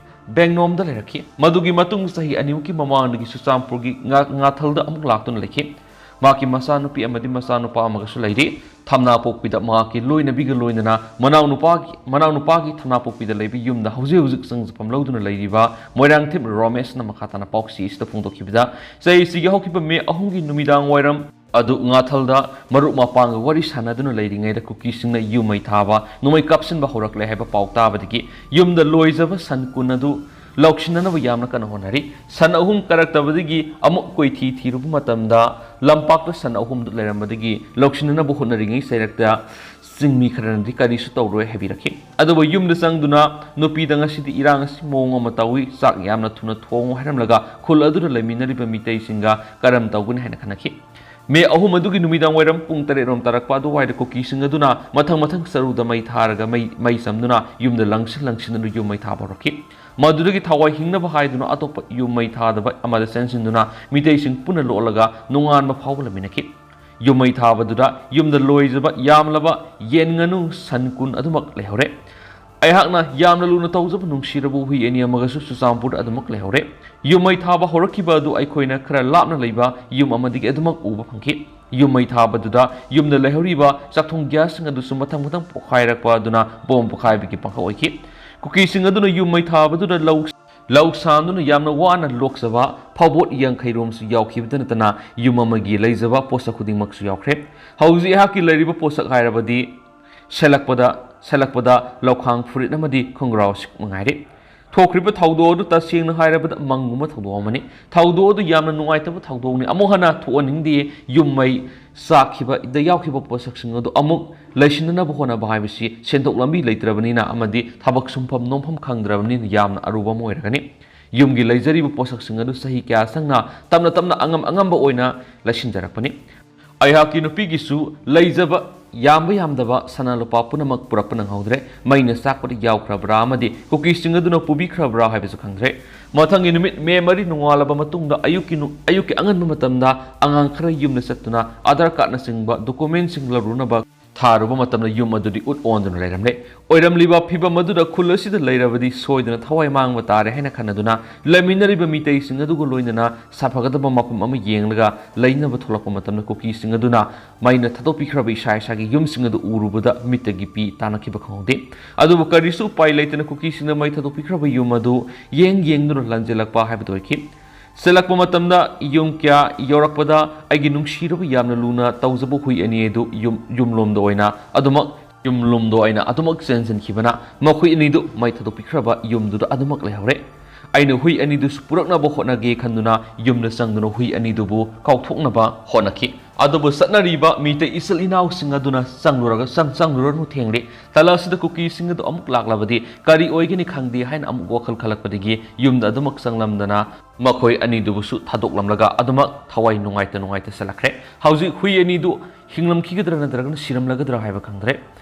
ꯕꯦꯡꯅꯣꯝꯗ ꯂꯩꯔꯛꯈꯤ꯫ ꯃꯗꯨꯒꯤ ꯃꯇꯨꯡ ꯆꯍꯤ ꯑꯅꯤꯃꯨꯛꯀꯤ ꯃꯃꯥꯡꯗꯒꯤ ꯆꯨꯔꯆꯥꯟꯄꯨꯔꯒꯤ ꯉꯥ-, ꯉꯥꯊꯜꯗ ꯑꯃꯨꯛ ꯂꯥꯛꯇꯨꯅ ꯂꯩꯈꯤ꯫ ꯃꯍꯥꯛꯀꯤ ꯃꯆꯥꯅꯨꯄꯤ ꯑꯃꯗꯤ ꯃꯆꯥꯅꯨꯄꯥ ꯑꯃꯒꯁꯨ ꯂꯩꯔꯤ꯫ ꯊꯝꯅꯥꯄꯣꯛꯄꯤꯗ ꯃꯍꯥꯛꯀꯤ ꯂꯣꯏꯅꯕꯤꯒ ꯂꯣꯏꯅꯅ ꯃꯅꯥꯎꯅꯨꯄꯥꯒꯤ, ꯃꯅꯥꯎꯅꯨꯄꯥꯒꯤ ꯊꯝꯅꯥꯄꯣꯛꯄꯤꯗ ꯂꯩꯕ ꯌꯨꯝꯗ ꯍꯧꯖꯤꯛ ꯍꯧꯖꯤꯛ ꯆꯪꯖꯐꯝ ꯂꯧꯗꯨꯅ ꯂꯩꯔꯤꯕ ꯃꯣꯏꯔꯥꯡꯊꯦꯝ ꯔꯣꯃꯦꯁꯅ ꯃꯈꯥ ꯇꯥꯅ ꯄꯥꯎꯆꯦ ꯑꯁꯤꯗ ꯐꯣꯡꯗꯣꯛꯈꯤꯕꯗ, ꯆꯍꯤꯁꯤꯒꯤ ꯍꯧꯈꯤꯕ ꯃꯦ ꯑꯍꯨꯝꯒꯤ ꯅꯨꯃꯤꯗꯥꯡ ꯋꯥꯏꯔꯝ ꯑꯗꯨ ꯉꯥꯊꯜꯗ ꯃꯔꯨꯞ ꯃꯄꯥꯡꯒ ꯋꯥꯔꯤ ꯁꯥꯟꯅꯗꯨꯅ ꯂꯩꯔꯤꯉꯩꯗ ꯀꯨꯀꯤꯁꯤꯡꯅ ꯌꯨꯝ ꯃꯩ ꯊꯥꯕ, ꯅꯣꯡꯃꯩ ꯀꯥꯞꯁꯤꯟꯕ ꯍꯧꯔꯛꯂꯦ ꯍꯥꯏꯕ ꯄꯥꯎ ꯇꯥꯕꯗꯒꯤ ꯌꯨꯝꯗ ꯂꯣꯏꯖꯕ ꯁꯟ ꯀꯨꯟ ꯑꯗꯨ ꯂꯧꯁꯤꯟꯅꯅꯕ ꯌꯥꯝꯅ ꯀꯟꯅ ꯍꯣꯠꯅꯔꯤ꯫ ꯁꯟ ꯑꯍꯨꯝ ꯀꯥꯔꯛꯇꯕꯗꯒꯤ ꯑꯃꯨꯛ ꯀꯣꯏꯊꯤ ꯊꯤꯔꯨꯕ ꯃꯇꯝꯗ ꯂꯝꯄꯥꯛꯇ ꯁꯟ ꯑꯍꯨꯝꯗꯨ ꯂꯩꯔꯝꯕꯗꯒꯤ ꯂꯧꯁꯤꯟꯅꯅꯕ ꯍꯣꯠꯅꯔꯤꯉꯩ ꯆꯩꯔꯛꯇ ꯆꯤꯡꯃꯤ ꯈꯔꯅꯗꯤ ꯀꯔꯤꯁꯨ ꯇꯧꯔꯣꯏ ꯍꯥꯏꯕꯤꯔꯛꯈꯤ꯫ ꯑꯗꯨꯕꯨ ꯌꯨꯝꯗ ꯆꯪꯗꯨꯅ ꯅꯨꯄꯤꯗ "ꯉꯁꯤꯗꯤ ꯏꯔꯥꯡ ꯑꯁꯤ ꯃꯑꯣꯡ ꯑꯃ ꯇꯧꯏ, ꯆꯥꯛ ꯌꯥꯝꯅ ꯊꯨꯅ ꯊꯣꯡꯉꯨ" ꯍꯥꯏꯔꯝꯂꯒ ꯈꯨꯜ ꯑꯗꯨꯗ ꯂꯩꯃꯤꯟꯅꯔꯤꯕ ꯃꯤꯇꯩꯁꯤꯡꯒ ꯀꯔꯝ ꯇꯧꯒꯅꯤ ꯍꯥꯏꯅ ꯈꯟꯅꯈꯤ꯫ ꯃꯦ ꯑꯍꯨꯝ ꯑꯗꯨꯒꯤ ꯅꯨꯃꯤꯗꯥꯡ ꯋꯥꯏꯔꯝ ꯄꯨꯡ ꯇꯔꯦꯠ ꯔꯣꯝ ꯇꯥꯔꯛꯄ ꯑꯗꯨꯋꯥꯏꯗ ꯀꯨꯀꯤꯁꯤꯡ ꯑꯗꯨꯅ ꯃꯊꯪ ꯃꯊꯪ ꯆꯔꯨꯗ ꯃꯩ ꯊꯥꯔꯒ ꯃꯩ, ꯃꯩ ꯆꯝꯗꯨꯅ ꯌꯨꯝꯗ ꯂꯪꯁꯤꯟ ꯂꯪꯁꯤꯟꯗꯨꯅ ꯌꯨꯝ ꯃꯩ ꯊꯥꯕ ꯍꯧꯔꯛꯈꯤ꯫ ꯃꯗꯨꯗꯒꯤ ꯊꯋꯥꯏ ꯍꯤꯡꯅꯕ ꯍꯥꯏꯗꯨꯅ ꯑꯇꯣꯞꯄ ꯌꯨꯝ ꯃꯩ ꯊꯥꯗꯕ ꯑꯃꯗ ꯆꯦꯟꯁꯤꯟꯗꯨꯅ ꯃꯤꯇꯩꯁꯤꯡ ꯄꯨꯟꯅ ꯂꯣꯠꯂꯒ ꯅꯣꯡꯉꯥꯟꯕ ꯐꯥꯎꯕ ꯂꯩꯃꯤꯟꯅꯈꯤ꯫ ꯌꯨꯝ ꯃꯩ ꯊꯥꯕꯗꯨꯗ ꯌꯨꯝꯗ ꯂꯣꯏꯖꯕ ꯌꯥꯝꯂꯕ ꯌꯦꯟ, ꯉꯥꯅꯨ, ꯁꯟ ꯀꯨꯟ ꯑꯗꯨꯃꯛ ꯂꯩꯍꯧꯔꯦ꯫ ꯑꯩꯍꯥꯛꯅ ꯌꯥꯝꯅ ꯂꯨꯅ ꯇꯧꯖꯕ ꯅꯨꯡꯁꯤꯔꯕ ꯍꯨꯏ ꯑꯅꯤ ꯑꯃꯒꯁꯨ ꯆꯨꯔꯆꯥꯟꯄꯨꯔꯗ ꯑꯗꯨꯃꯛ ꯂꯩꯍꯧꯔꯦ꯫ ꯌꯨꯝ ꯃꯩ ꯊꯥꯕ ꯍꯧꯔꯛꯈꯤꯕ ꯑꯗꯨ ꯑꯩꯈꯣꯏꯅ ꯈꯔ ꯂꯥꯞꯅ ꯂꯩꯕ ꯌꯨꯝ ꯑꯃꯗꯒꯤ ꯑꯗꯨꯃꯛ ꯎꯕ ꯐꯪꯈꯤ꯫ ꯌꯨꯝ ꯃꯩ ꯊꯥꯕꯗꯨꯗ ꯌꯨꯝꯗ ꯂꯩꯍꯧꯔꯤꯕ ꯆꯥꯛꯊꯣꯡ ꯒ꯭ꯌꯥꯁꯁꯤꯡ ꯑꯗꯨꯁꯨ ꯃꯊꯪ ꯃꯊꯪ ꯄꯣꯈꯥꯏꯔꯛꯄ ꯑꯗꯨꯅ ꯕꯣꯝ ꯄꯣꯈꯥꯏꯕꯒꯤ ꯄꯥꯡꯈꯛ ꯑꯣꯏꯈꯤ꯫ ꯀꯨꯀꯤꯁꯤꯡ ꯑꯗꯨꯅ ꯌꯨꯝ ꯃꯩ ꯊꯥꯕꯗꯨꯗ ꯂꯧ, ꯂꯧ ꯁꯥꯟꯗꯨꯅ ꯌꯥꯝꯅ ꯋꯥꯅ ꯂꯣꯛꯆꯕ ꯐꯥꯎꯕꯣꯠ ꯌꯥꯡꯈꯩ ꯔꯣꯝꯁꯨ ꯌꯥꯎꯈꯤꯕꯇ ꯅꯠꯇꯅ ꯌꯨꯝ ꯑꯃꯒꯤ ꯂꯩꯖꯕ ꯄꯣꯠꯁꯛ ꯈꯨꯗꯤꯡꯃꯛꯁꯨ ꯌꯥꯎꯈ꯭ꯔꯦ꯫ ꯍꯧꯖꯤꯛ ꯑꯩꯍꯥꯛꯀꯤ ꯂꯩꯔꯤꯕ ꯄꯣꯠꯁꯛ ꯍꯥꯏꯔꯕꯗꯤ ꯁꯦꯠꯂꯛꯄꯗ, ꯁꯦꯠꯂꯛꯄꯗ ꯂꯧꯈꯥꯡ ꯐꯨꯔꯤꯠ ꯑꯃꯗꯤ ꯈꯣꯡꯒ꯭ꯔꯥꯎ ꯑꯁꯤ ꯃꯉꯥꯏꯔꯦ꯫ ꯊꯣꯛꯈ꯭ꯔꯤꯕ ꯊꯧꯗꯣꯛ ꯑꯗꯨ ꯇꯁꯦꯡꯅ ꯍꯥꯏꯔꯕꯗ ꯃꯪꯒꯨꯝꯕ ꯊꯧꯗꯣꯛ ꯑꯃꯅꯤ꯫ ꯊꯧꯗꯣꯛ ꯑꯗꯨ ꯌꯥꯝꯅ ꯅꯨꯡꯉꯥꯏꯇꯕ ꯊꯧꯗꯣꯛꯅꯤ꯫ ꯑꯃꯨꯛ ꯍꯟꯅ ꯊꯣꯛꯍꯟꯅꯤꯡꯗꯦ꯫ ꯌꯨꯝ ꯃꯩ ꯆꯥꯛꯈꯤꯕꯗ ꯌꯥꯎꯈꯤꯕ ꯄꯣꯠꯁꯛꯁꯤꯡ ꯑꯗꯨ ꯑꯃꯨꯛ ꯂꯩꯁꯤꯟꯅꯅꯕ ꯍꯣꯠꯅꯕ ꯍꯥꯏꯕꯁꯤ ꯁꯦꯟꯊꯣꯛ ꯂꯝꯕꯤ ꯂꯩꯇ꯭ꯔꯕꯅꯤꯅ ꯑꯃꯗꯤ ꯊꯕꯛ ꯁꯨꯡꯐꯝ ꯅꯣꯝꯐꯝ ꯈꯪꯗ꯭ꯔꯕꯅꯤꯅ ꯌꯥꯝꯅ ꯑꯔꯨꯕ ꯑꯃ ꯑꯣꯏꯔꯒꯅꯤ꯫ ꯌꯨꯝꯒꯤ ꯂꯩꯖꯔꯤꯕ ꯄꯣꯠꯁꯛꯁꯤꯡ ꯑꯗꯨ ꯆꯍꯤ ꯀꯌꯥ ꯆꯪꯅ ꯇꯞꯅ ꯇꯞꯅ ꯑꯉꯝ ꯑꯉꯝꯕ ꯑꯣꯏꯅ ꯂꯩꯁꯤꯟꯖꯔꯛꯄꯅꯤ꯫ ꯑꯩꯍꯥꯛꯀꯤ ꯅꯨꯄꯤꯒꯤꯁꯨ ꯂꯩꯖꯕ ꯌꯥꯝꯕ ꯌꯥꯝꯗꯕ ꯁꯅꯥ ꯂꯨꯄꯥ ꯄꯨꯝꯅꯃꯛ ꯄꯨꯔꯛꯄ ꯅꯪꯍꯧꯗ꯭ꯔꯦ꯫ ꯃꯩꯅ ꯆꯥꯛꯄꯗ ꯌꯥꯎꯈ꯭ꯔꯕ꯭ꯔꯥ ꯑꯃꯗꯤ ꯀꯨꯀꯤꯁꯤꯡ ꯑꯗꯨꯅ ꯄꯨꯕꯤꯈ꯭ꯔꯕ꯭ꯔꯥ ꯍꯥꯏꯕꯁꯨ ꯈꯪꯗ꯭ꯔꯦ꯫ ꯃꯊꯪꯒꯤ ꯅꯨꯃꯤꯠ ꯃꯦ ꯃꯔꯤ ꯅꯣꯡꯉꯥꯜꯂꯕ ꯃꯇꯨꯡꯗ ꯑꯌꯨꯛꯀꯤ ꯅꯨ-, ꯑꯌꯨꯛꯀꯤ ꯑꯉꯟꯕ ꯃꯇꯝꯗ ꯑꯉꯥꯡ ꯈꯔ ꯌꯨꯝꯗ ꯆꯠꯇꯨꯅ ꯑꯙꯥꯔ ꯀꯥꯔꯗꯅꯆꯤꯡꯕ ꯗꯣꯀꯨꯃꯦꯟꯁꯤꯡ ꯂꯧꯔꯨꯅꯕ ꯊꯥꯔꯨꯕ ꯃꯇꯝꯗ ꯌꯨꯝ ꯑꯗꯨꯗꯤ ꯎꯠ ꯑꯣꯟꯗꯨꯅ ꯂꯩꯔꯝꯂꯦ꯫ ꯑꯣꯏꯔꯝꯂꯤꯕ ꯐꯤꯕꯝ ꯑꯗꯨꯗ ꯈꯨꯜ ꯑꯁꯤꯗ ꯂꯩꯔꯕꯗꯤ ꯁꯣꯏꯗꯅ ꯊꯋꯥꯏ ꯃꯥꯡꯕ ꯇꯥꯔꯦ ꯍꯥꯏꯅ ꯈꯟꯅꯗꯨꯅ ꯂꯩꯃꯤꯟꯅꯔꯤꯕ ꯃꯤꯇꯩꯁꯤꯡ ꯑꯗꯨꯒ ꯂꯣꯏꯅꯅ ꯁꯥꯐꯒꯗꯕ ꯃꯐꯝ ꯑꯃ ꯌꯦꯡꯂꯒ ꯂꯩꯅꯕ ꯊꯣꯛꯂꯛꯄ ꯃꯇꯝꯗ ꯀꯨꯀꯤꯁꯤꯡ ꯑꯗꯨꯅ ꯃꯩꯅ ꯊꯥꯗꯣꯛꯄꯤꯈ꯭ꯔꯕ ꯏꯁꯥ ꯏꯁꯥꯒꯤ ꯌꯨꯝꯁꯤꯡ ꯑꯗꯨ ꯎꯔꯨꯕꯗ ꯃꯤꯠꯇꯒꯤ ꯄꯤ ꯇꯥꯅꯈꯤꯕ ꯈꯪꯍꯧꯗꯦ꯫ ꯑꯗꯨꯕꯨ ꯀꯔꯤꯁꯨ ꯎꯄꯥꯏ ꯂꯩꯇꯅ ꯀꯨꯀꯤꯁꯤꯡꯅ ꯃꯩ ꯊꯥꯗꯣꯛꯄꯤꯈ꯭ꯔꯕ ꯌꯨꯝ ꯑꯗꯨ ꯌꯦꯡ ꯌꯦꯡꯗꯨꯅ ꯂꯥꯟꯖꯦꯜꯂꯛꯄ ꯍꯥꯏꯕꯗꯨ ꯑꯣꯏꯈꯤ꯫ ꯆꯦꯜꯂꯛꯄ ꯃꯇꯝꯗ ꯌꯨꯝ ꯀꯌꯥ ꯌꯧꯔꯛꯄꯗ ꯑꯩꯒꯤ ꯅꯨꯡꯁꯤꯔꯕ ꯌꯥꯝꯅ ꯂꯨꯅ ꯇꯧꯖꯕ ꯍꯨꯏ ꯑꯅꯤ ꯑꯗꯨ ꯌꯨꯝ, ꯌꯨꯝꯂꯣꯝꯗ ꯑꯣꯏꯅ ꯑꯗꯨꯃꯛ, ꯌꯨꯝꯂꯣꯝꯗ ꯑꯣꯏꯅ ꯑꯗꯨꯃꯛ ꯆꯦꯟꯁꯤꯟꯈꯤꯕꯅ ꯃꯈꯣꯏ ꯑꯅꯤꯗꯨ ꯃꯩ ꯊꯥꯗꯣꯛꯄꯤꯈ꯭ꯔꯕ ꯌꯨꯝꯗꯨꯗ ꯑꯗꯨꯃꯛ ꯂꯩꯍꯧꯔꯦ꯫ ꯑꯩꯅ ꯍꯨꯏ ꯑꯅꯤꯗꯨꯁꯨ ꯄꯨꯔꯛꯅꯕ ꯍꯣꯠꯅꯒꯦ ꯈꯟꯗꯨꯅ ꯌꯨꯝꯗ ꯆꯪꯗꯨꯅ ꯍꯨꯏ ꯑꯅꯤꯗꯨꯕꯨ ꯀꯥꯎꯊꯣꯛꯅꯕ ꯍꯣꯠꯅꯈꯤ꯫ ꯑꯗꯨꯕꯨ ꯆꯠꯅꯔꯤꯕ ꯃꯤꯇꯩ ꯏꯆꯤꯜ ꯏꯅꯥꯎꯁꯤꯡ ꯑꯗꯨꯅ ꯆꯪꯂꯨꯔꯒ ꯆꯪ ꯆꯪꯂꯨꯔꯅꯨ ꯊꯦꯡꯂꯦ꯫ ꯇꯥꯂꯥ ꯑꯁꯤꯗ ꯀꯨꯀꯤꯁꯤꯡ ꯑꯗꯨ ꯑꯃꯨꯛ ꯂꯥꯛꯂꯕꯗꯤ ꯀꯔꯤ ꯑꯣꯏꯒꯅꯤ ꯈꯪꯗꯦ ꯍꯥꯏꯅ ꯑꯃꯨꯛ ꯋꯥꯈꯜ ꯈꯜꯂꯛꯄꯗꯒꯤ ꯌꯨꯝꯗ ꯑꯗꯨꯃꯛ ꯆꯪꯂꯝꯗꯅ ꯃꯈꯣꯏ ꯑꯅꯤꯗꯨꯕꯨꯁꯨ ꯊꯥꯗꯣꯛꯂꯝꯂꯒ ꯑꯗꯨꯃꯛ ꯊꯋꯥꯏ ꯅꯨꯡꯉꯥꯏꯇ ꯅꯨꯡꯉꯥꯏꯇ ꯆꯠꯂꯛꯈ꯭ꯔꯦ꯫ ꯍꯧꯖꯤꯛ ꯍꯨꯏ ꯑꯅꯤꯗꯨ ꯍꯤꯡꯂꯝꯈꯤꯒꯗ꯭ꯔꯥ ꯅꯠꯇ꯭ꯔꯒꯅ ꯁꯤꯔꯝꯂꯒꯗ꯭ꯔꯥ ꯍꯥꯏꯕ ꯈꯪꯗ꯭ꯔꯦ꯫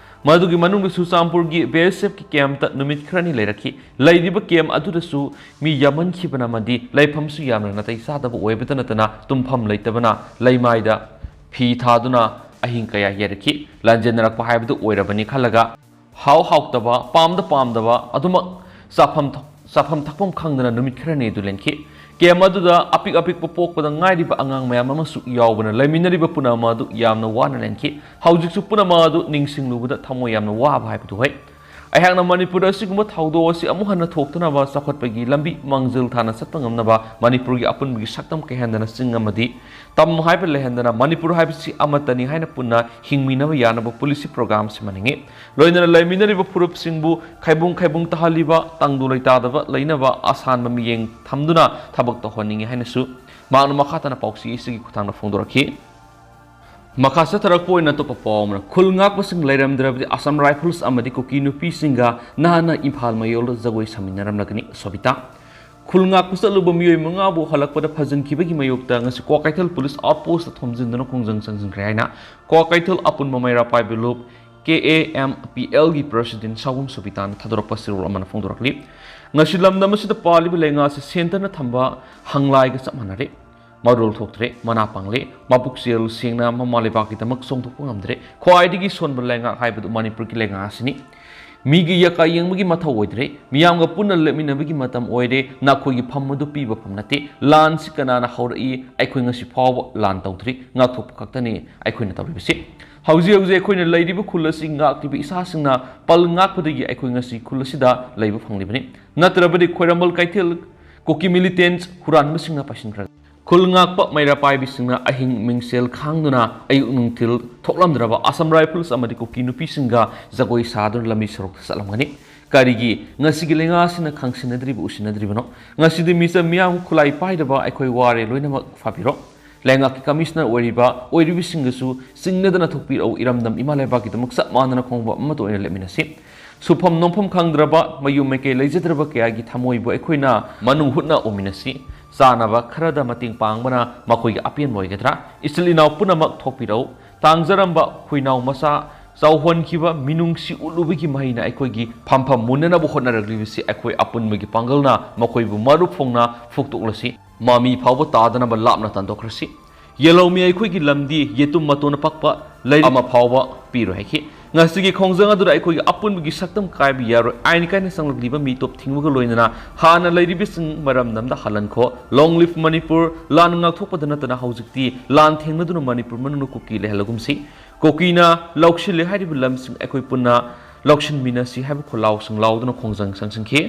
ꯃꯗꯨꯒꯤ ꯃꯅꯨꯡꯗ ꯆꯨꯔꯆꯥꯟꯄꯨꯔꯒꯤ ꯕꯤ ꯑꯦꯁ ꯑꯦꯐꯀꯤ ꯀꯦꯝꯞꯇ ꯅꯨꯃꯤꯠ ꯈꯔꯅꯤ ꯂꯩꯔꯛꯈꯤ꯫ ꯂꯩꯔꯤꯕ ꯀꯦꯝꯞ ꯑꯗꯨꯗꯁꯨ ꯃꯤ ꯌꯥꯝꯃꯟꯈꯤꯕꯅ ꯑꯃꯗꯤ ꯂꯩꯐꯝꯁꯨ ꯌꯥꯝꯅ ꯅꯥꯇꯩ ꯆꯥꯗꯕ ꯑꯣꯏꯕꯇ ꯅꯠꯇꯅ ꯇꯨꯝꯐꯝ ꯂꯩꯇꯕꯅ ꯂꯩꯃꯥꯏꯗ ꯐꯤ ꯊꯥꯗꯨꯅ ꯑꯍꯤꯡ ꯀꯌꯥ ꯌꯦꯔꯛꯈꯤ꯫ ꯂꯥꯟꯖꯦꯟꯅꯔꯛꯄ ꯍꯥꯏꯕꯗꯨ ꯑꯣꯏꯔꯕꯅꯤ ꯈꯜꯂꯒ ꯍꯥꯎ ꯍꯥꯎꯇꯕ, ꯄꯥꯝꯗ ꯄꯥꯝꯗꯕ ꯑꯗꯨꯃꯛ ꯆꯥꯐꯝ ꯊꯛ-, ꯆꯥꯐꯝ ꯊꯛꯐꯝ ꯈꯪꯗꯅ ꯅꯨꯃꯤꯠ ꯈꯔꯅꯤ ꯑꯗꯨ ꯂꯦꯟꯈꯤ꯫ ꯀꯦꯝꯞ ꯑꯗꯨꯗ ꯑꯄꯤꯛ ꯑꯄꯤꯛꯄ ꯄꯣꯛꯄꯗ ꯉꯥꯏꯔꯤꯕ ꯑꯉꯥꯡ ꯃꯌꯥꯝ ꯑꯃꯁꯨ ꯌꯥꯎꯕꯅ ꯂꯩꯃꯤꯟꯅꯔꯤꯕ ꯄꯨꯝꯅꯃꯛ ꯑꯗꯨ ꯌꯥꯝꯅ ꯋꯥꯅ ꯂꯦꯟꯈꯤ꯫ ꯍꯧꯖꯤꯛꯁꯨ ꯄꯨꯝꯅꯃꯛ ꯑꯗꯨ ꯅꯤꯡꯁꯤꯡꯂꯨꯕꯗ ꯊꯃꯣꯏ ꯌꯥꯝꯅ ꯋꯥꯕ ꯍꯥꯏꯕꯗꯨ ꯑꯣꯏ꯫ ꯑꯩꯍꯥꯛꯅ ꯃꯅꯤꯄꯨꯔꯗ ꯑꯁꯤꯒꯨꯝꯕ ꯊꯧꯗꯣꯛ ꯑꯁꯤ ꯑꯃꯨꯛ ꯍꯟꯅ ꯊꯣꯛꯇꯅꯕ ꯆꯥꯎꯈꯠꯄꯒꯤ ꯂꯝꯕꯤ ꯃꯥꯡꯖꯤꯜ ꯊꯥꯅ ꯆꯠꯄ ꯉꯝꯅꯕ ꯃꯅꯤꯄꯨꯔꯒꯤ ꯑꯄꯨꯟꯕꯒꯤ ꯁꯛꯇꯝ ꯀꯥꯏꯍꯟꯗꯅ ꯆꯤꯡ ꯑꯃꯗꯤ ꯇꯝ ꯍꯥꯏꯕ ꯂꯩꯍꯟꯗꯅ ꯃꯅꯤꯄꯨꯔ ꯍꯥꯏꯕꯁꯤ ꯑꯃꯠꯇꯅꯤ ꯍꯥꯏꯅ ꯄꯨꯟꯅ ꯍꯤꯡꯃꯤꯟꯅꯕ ꯌꯥꯅꯕ ꯄꯨꯂꯤꯁꯤ ꯄ꯭ꯔꯣꯒ꯭ꯔꯥꯝ ꯁꯤꯃ ꯅꯤꯡꯉꯤ꯫ ꯂꯣꯏꯅꯅ ꯂꯩꯃꯤꯟꯅꯔꯤꯕ ꯐꯨꯔꯨꯞꯁꯤꯡꯕꯨ ꯈꯥꯏꯕꯨꯡ ꯈꯥꯏꯕꯨꯡ ꯇꯥꯍꯜꯂꯤꯕ ꯇꯪꯗꯨ ꯂꯩꯇꯥꯗꯕ ꯂꯩꯅꯕ ꯑꯁꯥꯟꯕ ꯃꯤꯠꯌꯦꯡ ꯊꯝꯗꯨꯅ ꯊꯕꯛ ꯇꯧꯍꯟꯅꯤꯡꯏ ꯍꯥꯏꯅꯁꯨ ꯃꯍꯥꯛꯅ ꯃꯈꯥ ꯇꯥꯅ ꯄꯥꯎꯆꯦ ꯑꯁꯤꯒꯤ ꯈꯨꯠꯊꯥꯡꯗ ꯐꯣꯡꯗꯣꯔꯛꯈꯤ꯫ ꯃꯈꯥ ꯆꯠꯊꯔꯛꯄ ꯑꯣꯏꯅ ꯑꯇꯣꯞꯄ ꯄꯥꯎ ꯑꯃꯅ, ꯈꯨꯜ ꯉꯥꯛꯄꯁꯤꯡ ꯂꯩꯔꯝꯗ꯭ꯔꯕꯗꯤ ꯑꯁꯥꯝ ꯔꯥꯏꯐꯜꯁ ꯑꯃꯗꯤ ꯀꯨꯀꯤ ꯅꯨꯄꯤꯁꯤꯡꯒ ꯅꯍꯥꯟꯅ ꯏꯝꯐꯥꯜ ꯃꯌꯣꯜꯗ ꯖꯒꯣꯏ ꯁꯥꯃꯤꯟꯅꯔꯝꯂꯒꯅꯤ꯫ ꯁꯣꯕꯤꯇꯥ꯫ ꯈꯨꯜ ꯉꯥꯛꯄ ꯆꯠꯂꯨꯕ ꯃꯤꯑꯣꯏ ꯃꯉꯥꯕꯨ ꯍꯜꯂꯛꯄꯗ ꯐꯥꯖꯤꯟꯈꯤꯕꯒꯤ ꯃꯥꯌꯣꯛꯇ ꯉꯁꯤ ꯀ꯭ꯋꯥꯀꯩꯊꯦꯜ ꯄꯨꯂꯤꯁ ꯑꯥꯎꯠꯄꯣꯁꯇ ꯊꯣꯝꯖꯤꯟꯗꯨꯅ ꯈꯣꯡꯖꯪ ꯆꯪꯁꯤꯟꯈ꯭ꯔꯦ ꯍꯥꯏꯅ ꯀ꯭ꯋꯥꯀꯩꯊꯦꯜ ꯑꯄꯨꯟꯕ ꯃꯩꯔꯥ ꯄꯥꯏꯕꯤ ꯂꯨꯞ, K A M P algae president ꯁꯥꯎꯕꯝ ꯁꯣꯕꯤꯇꯥꯅ ꯊꯥꯗꯣꯔꯛꯄ ꯆꯦꯔꯣꯜ ꯑꯃꯅ ꯐꯣꯡꯗꯣꯔꯛꯂꯤ꯫ ꯉꯁꯤ ꯂꯝꯗꯝ ꯑꯁꯤꯗ ꯄꯥꯜꯂꯤꯕ ꯂꯩꯉꯥꯛ ꯑꯁꯤ ꯁꯦꯟꯇꯔꯅ ꯊꯝꯕ ꯍꯪꯂꯥꯏꯒ ꯆꯞ ꯃꯥꯟꯅꯔꯦ꯫ ꯃꯔꯣꯜ ꯊꯣꯛꯇ꯭ꯔꯦ, ꯃꯅꯥ ꯄꯪꯂꯦ, ꯃꯕꯨꯛ ꯆꯦꯜ ꯁꯦꯡꯅ ꯃꯃꯥ ꯂꯩꯕꯥꯛꯀꯤꯗꯃꯛ ꯆꯣꯡꯊꯣꯛꯄ ꯉꯝꯗ꯭ꯔꯦ꯫ ꯈ꯭ꯋꯥꯏꯗꯒꯤ ꯁꯣꯟꯕ ꯂꯩꯉꯥꯛ ꯍꯥꯏꯕꯗꯨ ꯃꯅꯤꯄꯨꯔꯒꯤ ꯂꯩꯉꯥꯛ ꯑꯁꯤꯅꯤ꯫ ꯃꯤꯒꯤ ꯌꯀꯥ ꯌꯦꯡꯕꯒꯤ ꯃꯊꯧ ꯑꯣꯏꯗ꯭ꯔꯦ, ꯃꯤꯌꯥꯝꯒ ꯄꯨꯟꯅ ꯂꯦꯞꯃꯤꯟꯅꯕꯒꯤ ꯃꯇꯝ ꯑꯣꯏꯔꯦ, ꯅꯈꯣꯏꯒꯤ ꯐꯝ ꯑꯗꯨ ꯄꯤꯕ ꯐꯝ ꯅꯠꯇꯦ꯫ ꯂꯥꯟꯁꯤ ꯀꯅꯥꯅ ꯍꯧꯔꯛꯏ? ꯑꯩꯈꯣꯏ ꯉꯁꯤ ꯐꯥꯎꯕ ꯂꯥꯟ ꯇꯧꯗ꯭ꯔꯤ, ꯉꯥꯛꯊꯣꯛꯄ ꯈꯛꯇꯅꯤ ꯑꯩꯈꯣꯏꯅ ꯇꯧꯔꯤꯕꯁꯤ꯫ ꯍꯧꯖꯤꯛ ꯍꯧꯖꯤꯛ ꯑꯩꯈꯣꯏꯅ ꯂꯩꯔꯤꯕ ꯈꯨꯜ ꯑꯁꯤ ꯉꯥꯛꯂꯤꯕ ꯏꯁꯥꯁꯤꯡꯅ ꯄꯜ ꯉꯥꯛꯄꯗꯒꯤ ꯑꯩꯈꯣꯏ ꯉꯁꯤ ꯈꯨꯜ ꯑꯁꯤꯗ ꯂꯩꯕ ꯐꯪꯂꯤꯕꯅꯤ꯫ ꯅꯠꯇ꯭ꯔꯕꯗꯤ ꯈ꯭ꯋꯥꯏꯔꯝꯕꯟ ꯀꯩꯊꯦꯜ ꯀꯨꯀꯤ ꯃꯤꯂꯤꯇꯦꯟꯠ ꯍꯨꯔꯥꯟꯕꯁꯤꯡꯅ ꯄꯥꯏꯁꯤꯟꯈ꯭ꯔꯒꯅꯤ꯫ ꯈꯨꯜ ꯉꯥꯛꯄ ꯃꯩꯔꯥ ꯄꯥꯏꯕꯤꯁꯤꯡꯅ ꯑꯍꯤꯡ ꯃꯤꯡꯁꯦꯜ ꯈꯥꯡꯗꯨꯅ ꯑꯌꯨꯛ ꯅꯨꯡꯊꯤꯜ ꯊꯣꯛꯂꯝꯗ꯭ꯔꯕ ꯑꯁꯥꯝ ꯔꯥꯏꯐꯜꯁ ꯑꯃꯗꯤ ꯀꯨꯀꯤ ꯅꯨꯄꯤꯁꯤꯡꯒ ꯖꯒꯣꯏ ꯁꯥꯗꯨꯅ ꯂꯝꯕꯤ ꯁꯣꯔꯣꯛꯇ ꯆꯠꯂꯝꯒꯅꯤ꯫ ꯀꯔꯤꯒꯤ ꯉꯁꯤꯒꯤ ꯂꯩꯉꯥꯛ ꯑꯁꯤꯅ ꯈꯪꯁꯤꯟꯅꯗ꯭ꯔꯤꯕ, ꯎꯁꯤꯟꯅꯗ꯭ꯔꯤꯕꯅꯣ? ꯉꯁꯤꯗꯤ ꯃꯤꯆꯝ ꯃꯤꯌꯥꯝ ꯈꯨꯠꯂꯥꯏ ꯄꯥꯏꯗꯕ ꯑꯩꯈꯣꯏ ꯋꯥꯔꯦ, ꯂꯣꯏꯅꯃꯛ ꯐꯥꯕꯤꯔꯣ꯫ ꯂꯩꯉꯥꯛꯀꯤ ꯀꯃꯤꯁꯅꯔ ꯑꯣꯏꯔꯤꯕ, ꯑꯣꯏꯔꯤꯕꯁꯤꯡꯒꯁꯨ ꯆꯤꯡꯅꯗꯅ ꯊꯣꯛꯄꯤꯔꯛꯎ꯫ ꯏꯔꯝꯗꯝ ꯏꯃꯥ ꯂꯩꯕꯥꯛꯀꯤꯗꯃꯛ ꯆꯞ ꯃꯥꯟꯅꯅ ꯈꯣꯡꯕ ꯑꯃꯠꯇ ꯑꯣꯏꯅ ꯂꯦꯞꯃꯤꯟꯅꯁꯤ꯫ ꯁꯨꯐꯝ ꯅꯣꯝꯐꯝ ꯈꯪꯗ꯭ꯔꯕ, ꯃꯌꯨꯝ ꯃꯩꯀꯩ ꯂꯩꯖꯗ꯭ꯔꯕ ꯀꯌꯥꯒꯤ ꯊꯃꯣꯏꯕꯨ ꯑꯩꯈꯣꯏꯅ ꯃꯅꯨꯡ ꯍꯨꯠꯅ ꯎꯃꯤꯟꯅꯁꯤ꯫ ꯆꯥꯅꯕ ꯈꯔꯗ ꯃꯇꯦꯡ ꯄꯥꯡꯕꯅ ꯃꯈꯣꯏꯒꯤ ꯑꯄꯦꯟꯕ ꯑꯣꯏꯒꯗ꯭ꯔꯥ? ꯏꯆꯤꯜ ꯏꯅꯥꯎ ꯄꯨꯝꯅꯃꯛ ꯊꯣꯛꯄꯤꯔꯛꯎ꯫ ꯇꯥꯡꯖꯔꯝꯕ ꯍꯨꯏꯅꯥꯎ ꯃꯆꯥ ꯆꯥꯎꯍꯣꯟꯈꯤꯕ ꯃꯤꯅꯨꯡꯁꯤ ꯎꯠꯂꯨꯕꯒꯤ ꯃꯍꯩꯅ ꯑꯩꯈꯣꯏꯒꯤ ꯐꯝꯐꯝ ꯃꯨꯟꯅꯅꯕ ꯍꯣꯠꯅꯔꯛꯂꯤꯕꯁꯤ ꯑꯩꯈꯣꯏ ꯑꯄꯨꯟꯕꯒꯤ ꯄꯥꯡꯒꯜꯅ ꯃꯈꯣꯏꯕꯨ ꯃꯔꯨꯞ ꯐꯣꯡꯅ ꯐꯨꯛꯇꯣꯛꯂꯁꯤ꯫ ꯃꯃꯤ ꯐꯥꯎꯕ ꯇꯥꯗꯅꯕ ꯂꯥꯞꯅ ꯇꯥꯟꯊꯣꯛꯈ꯭ꯔꯁꯤ꯫ ꯌꯦꯜꯍꯧꯃꯤ ꯑꯩꯈꯣꯏꯒꯤ ꯂꯝꯗꯤ ꯌꯦꯇꯨꯝ ꯃꯇꯣꯟꯅ ꯄꯛꯄ ꯂꯩꯔꯤꯛ ꯑꯃ ꯐꯥꯎꯕ ꯄꯤꯔꯣꯏ ꯍꯥꯏꯈꯤ꯫ ꯉꯁꯤꯒꯤ ꯈꯣꯡꯖꯪ ꯑꯗꯨꯗ ꯑꯩꯈꯣꯏꯒꯤ ꯑꯄꯨꯟꯕꯒꯤ ꯁꯛꯇꯝ ꯀꯥꯏꯕ ꯌꯥꯔꯣꯏ꯫ ꯑꯥꯏꯟ ꯀꯥꯏꯅ ꯆꯪꯂꯛꯂꯤꯕ ꯃꯤꯇꯣꯞ ꯊꯤꯡꯕꯒ ꯂꯣꯏꯅꯅ ꯍꯥꯟꯅ ꯂꯩꯔꯤꯕꯁꯤꯡ ꯃꯔꯝ ꯅꯝꯗ ꯍꯜꯍꯟꯈꯣ꯫ Long live Manipur. ꯂꯥꯟ ꯉꯥꯛꯊꯣꯛꯄꯗ ꯅꯠꯇꯅ ꯍꯧꯖꯤꯛꯇꯤ ꯂꯥꯟ ꯊꯦꯡꯅꯗꯨꯅ ꯃꯅꯤꯄꯨꯔ ꯃꯅꯨꯡꯗ ꯀꯨꯀꯤ ꯂꯩꯍꯜꯂꯒꯨꯝꯁꯤ꯫ ꯀꯨꯀꯤꯅ ꯂꯧꯁꯤꯜꯂꯦ ꯍꯥꯏꯔꯤꯕ ꯂꯝꯁꯤꯡ ꯑꯩꯈꯣꯏ ꯄꯨꯟꯅ ꯂꯧꯁꯤꯟꯃꯤꯟꯅꯁꯤ ꯍꯥꯏꯕ ꯈꯣꯜꯂꯥꯎꯁꯤꯡ ꯂꯥꯎꯗꯨꯅ ꯈꯣꯡꯖꯪ ꯆꯪꯁꯤꯟꯈꯤ꯫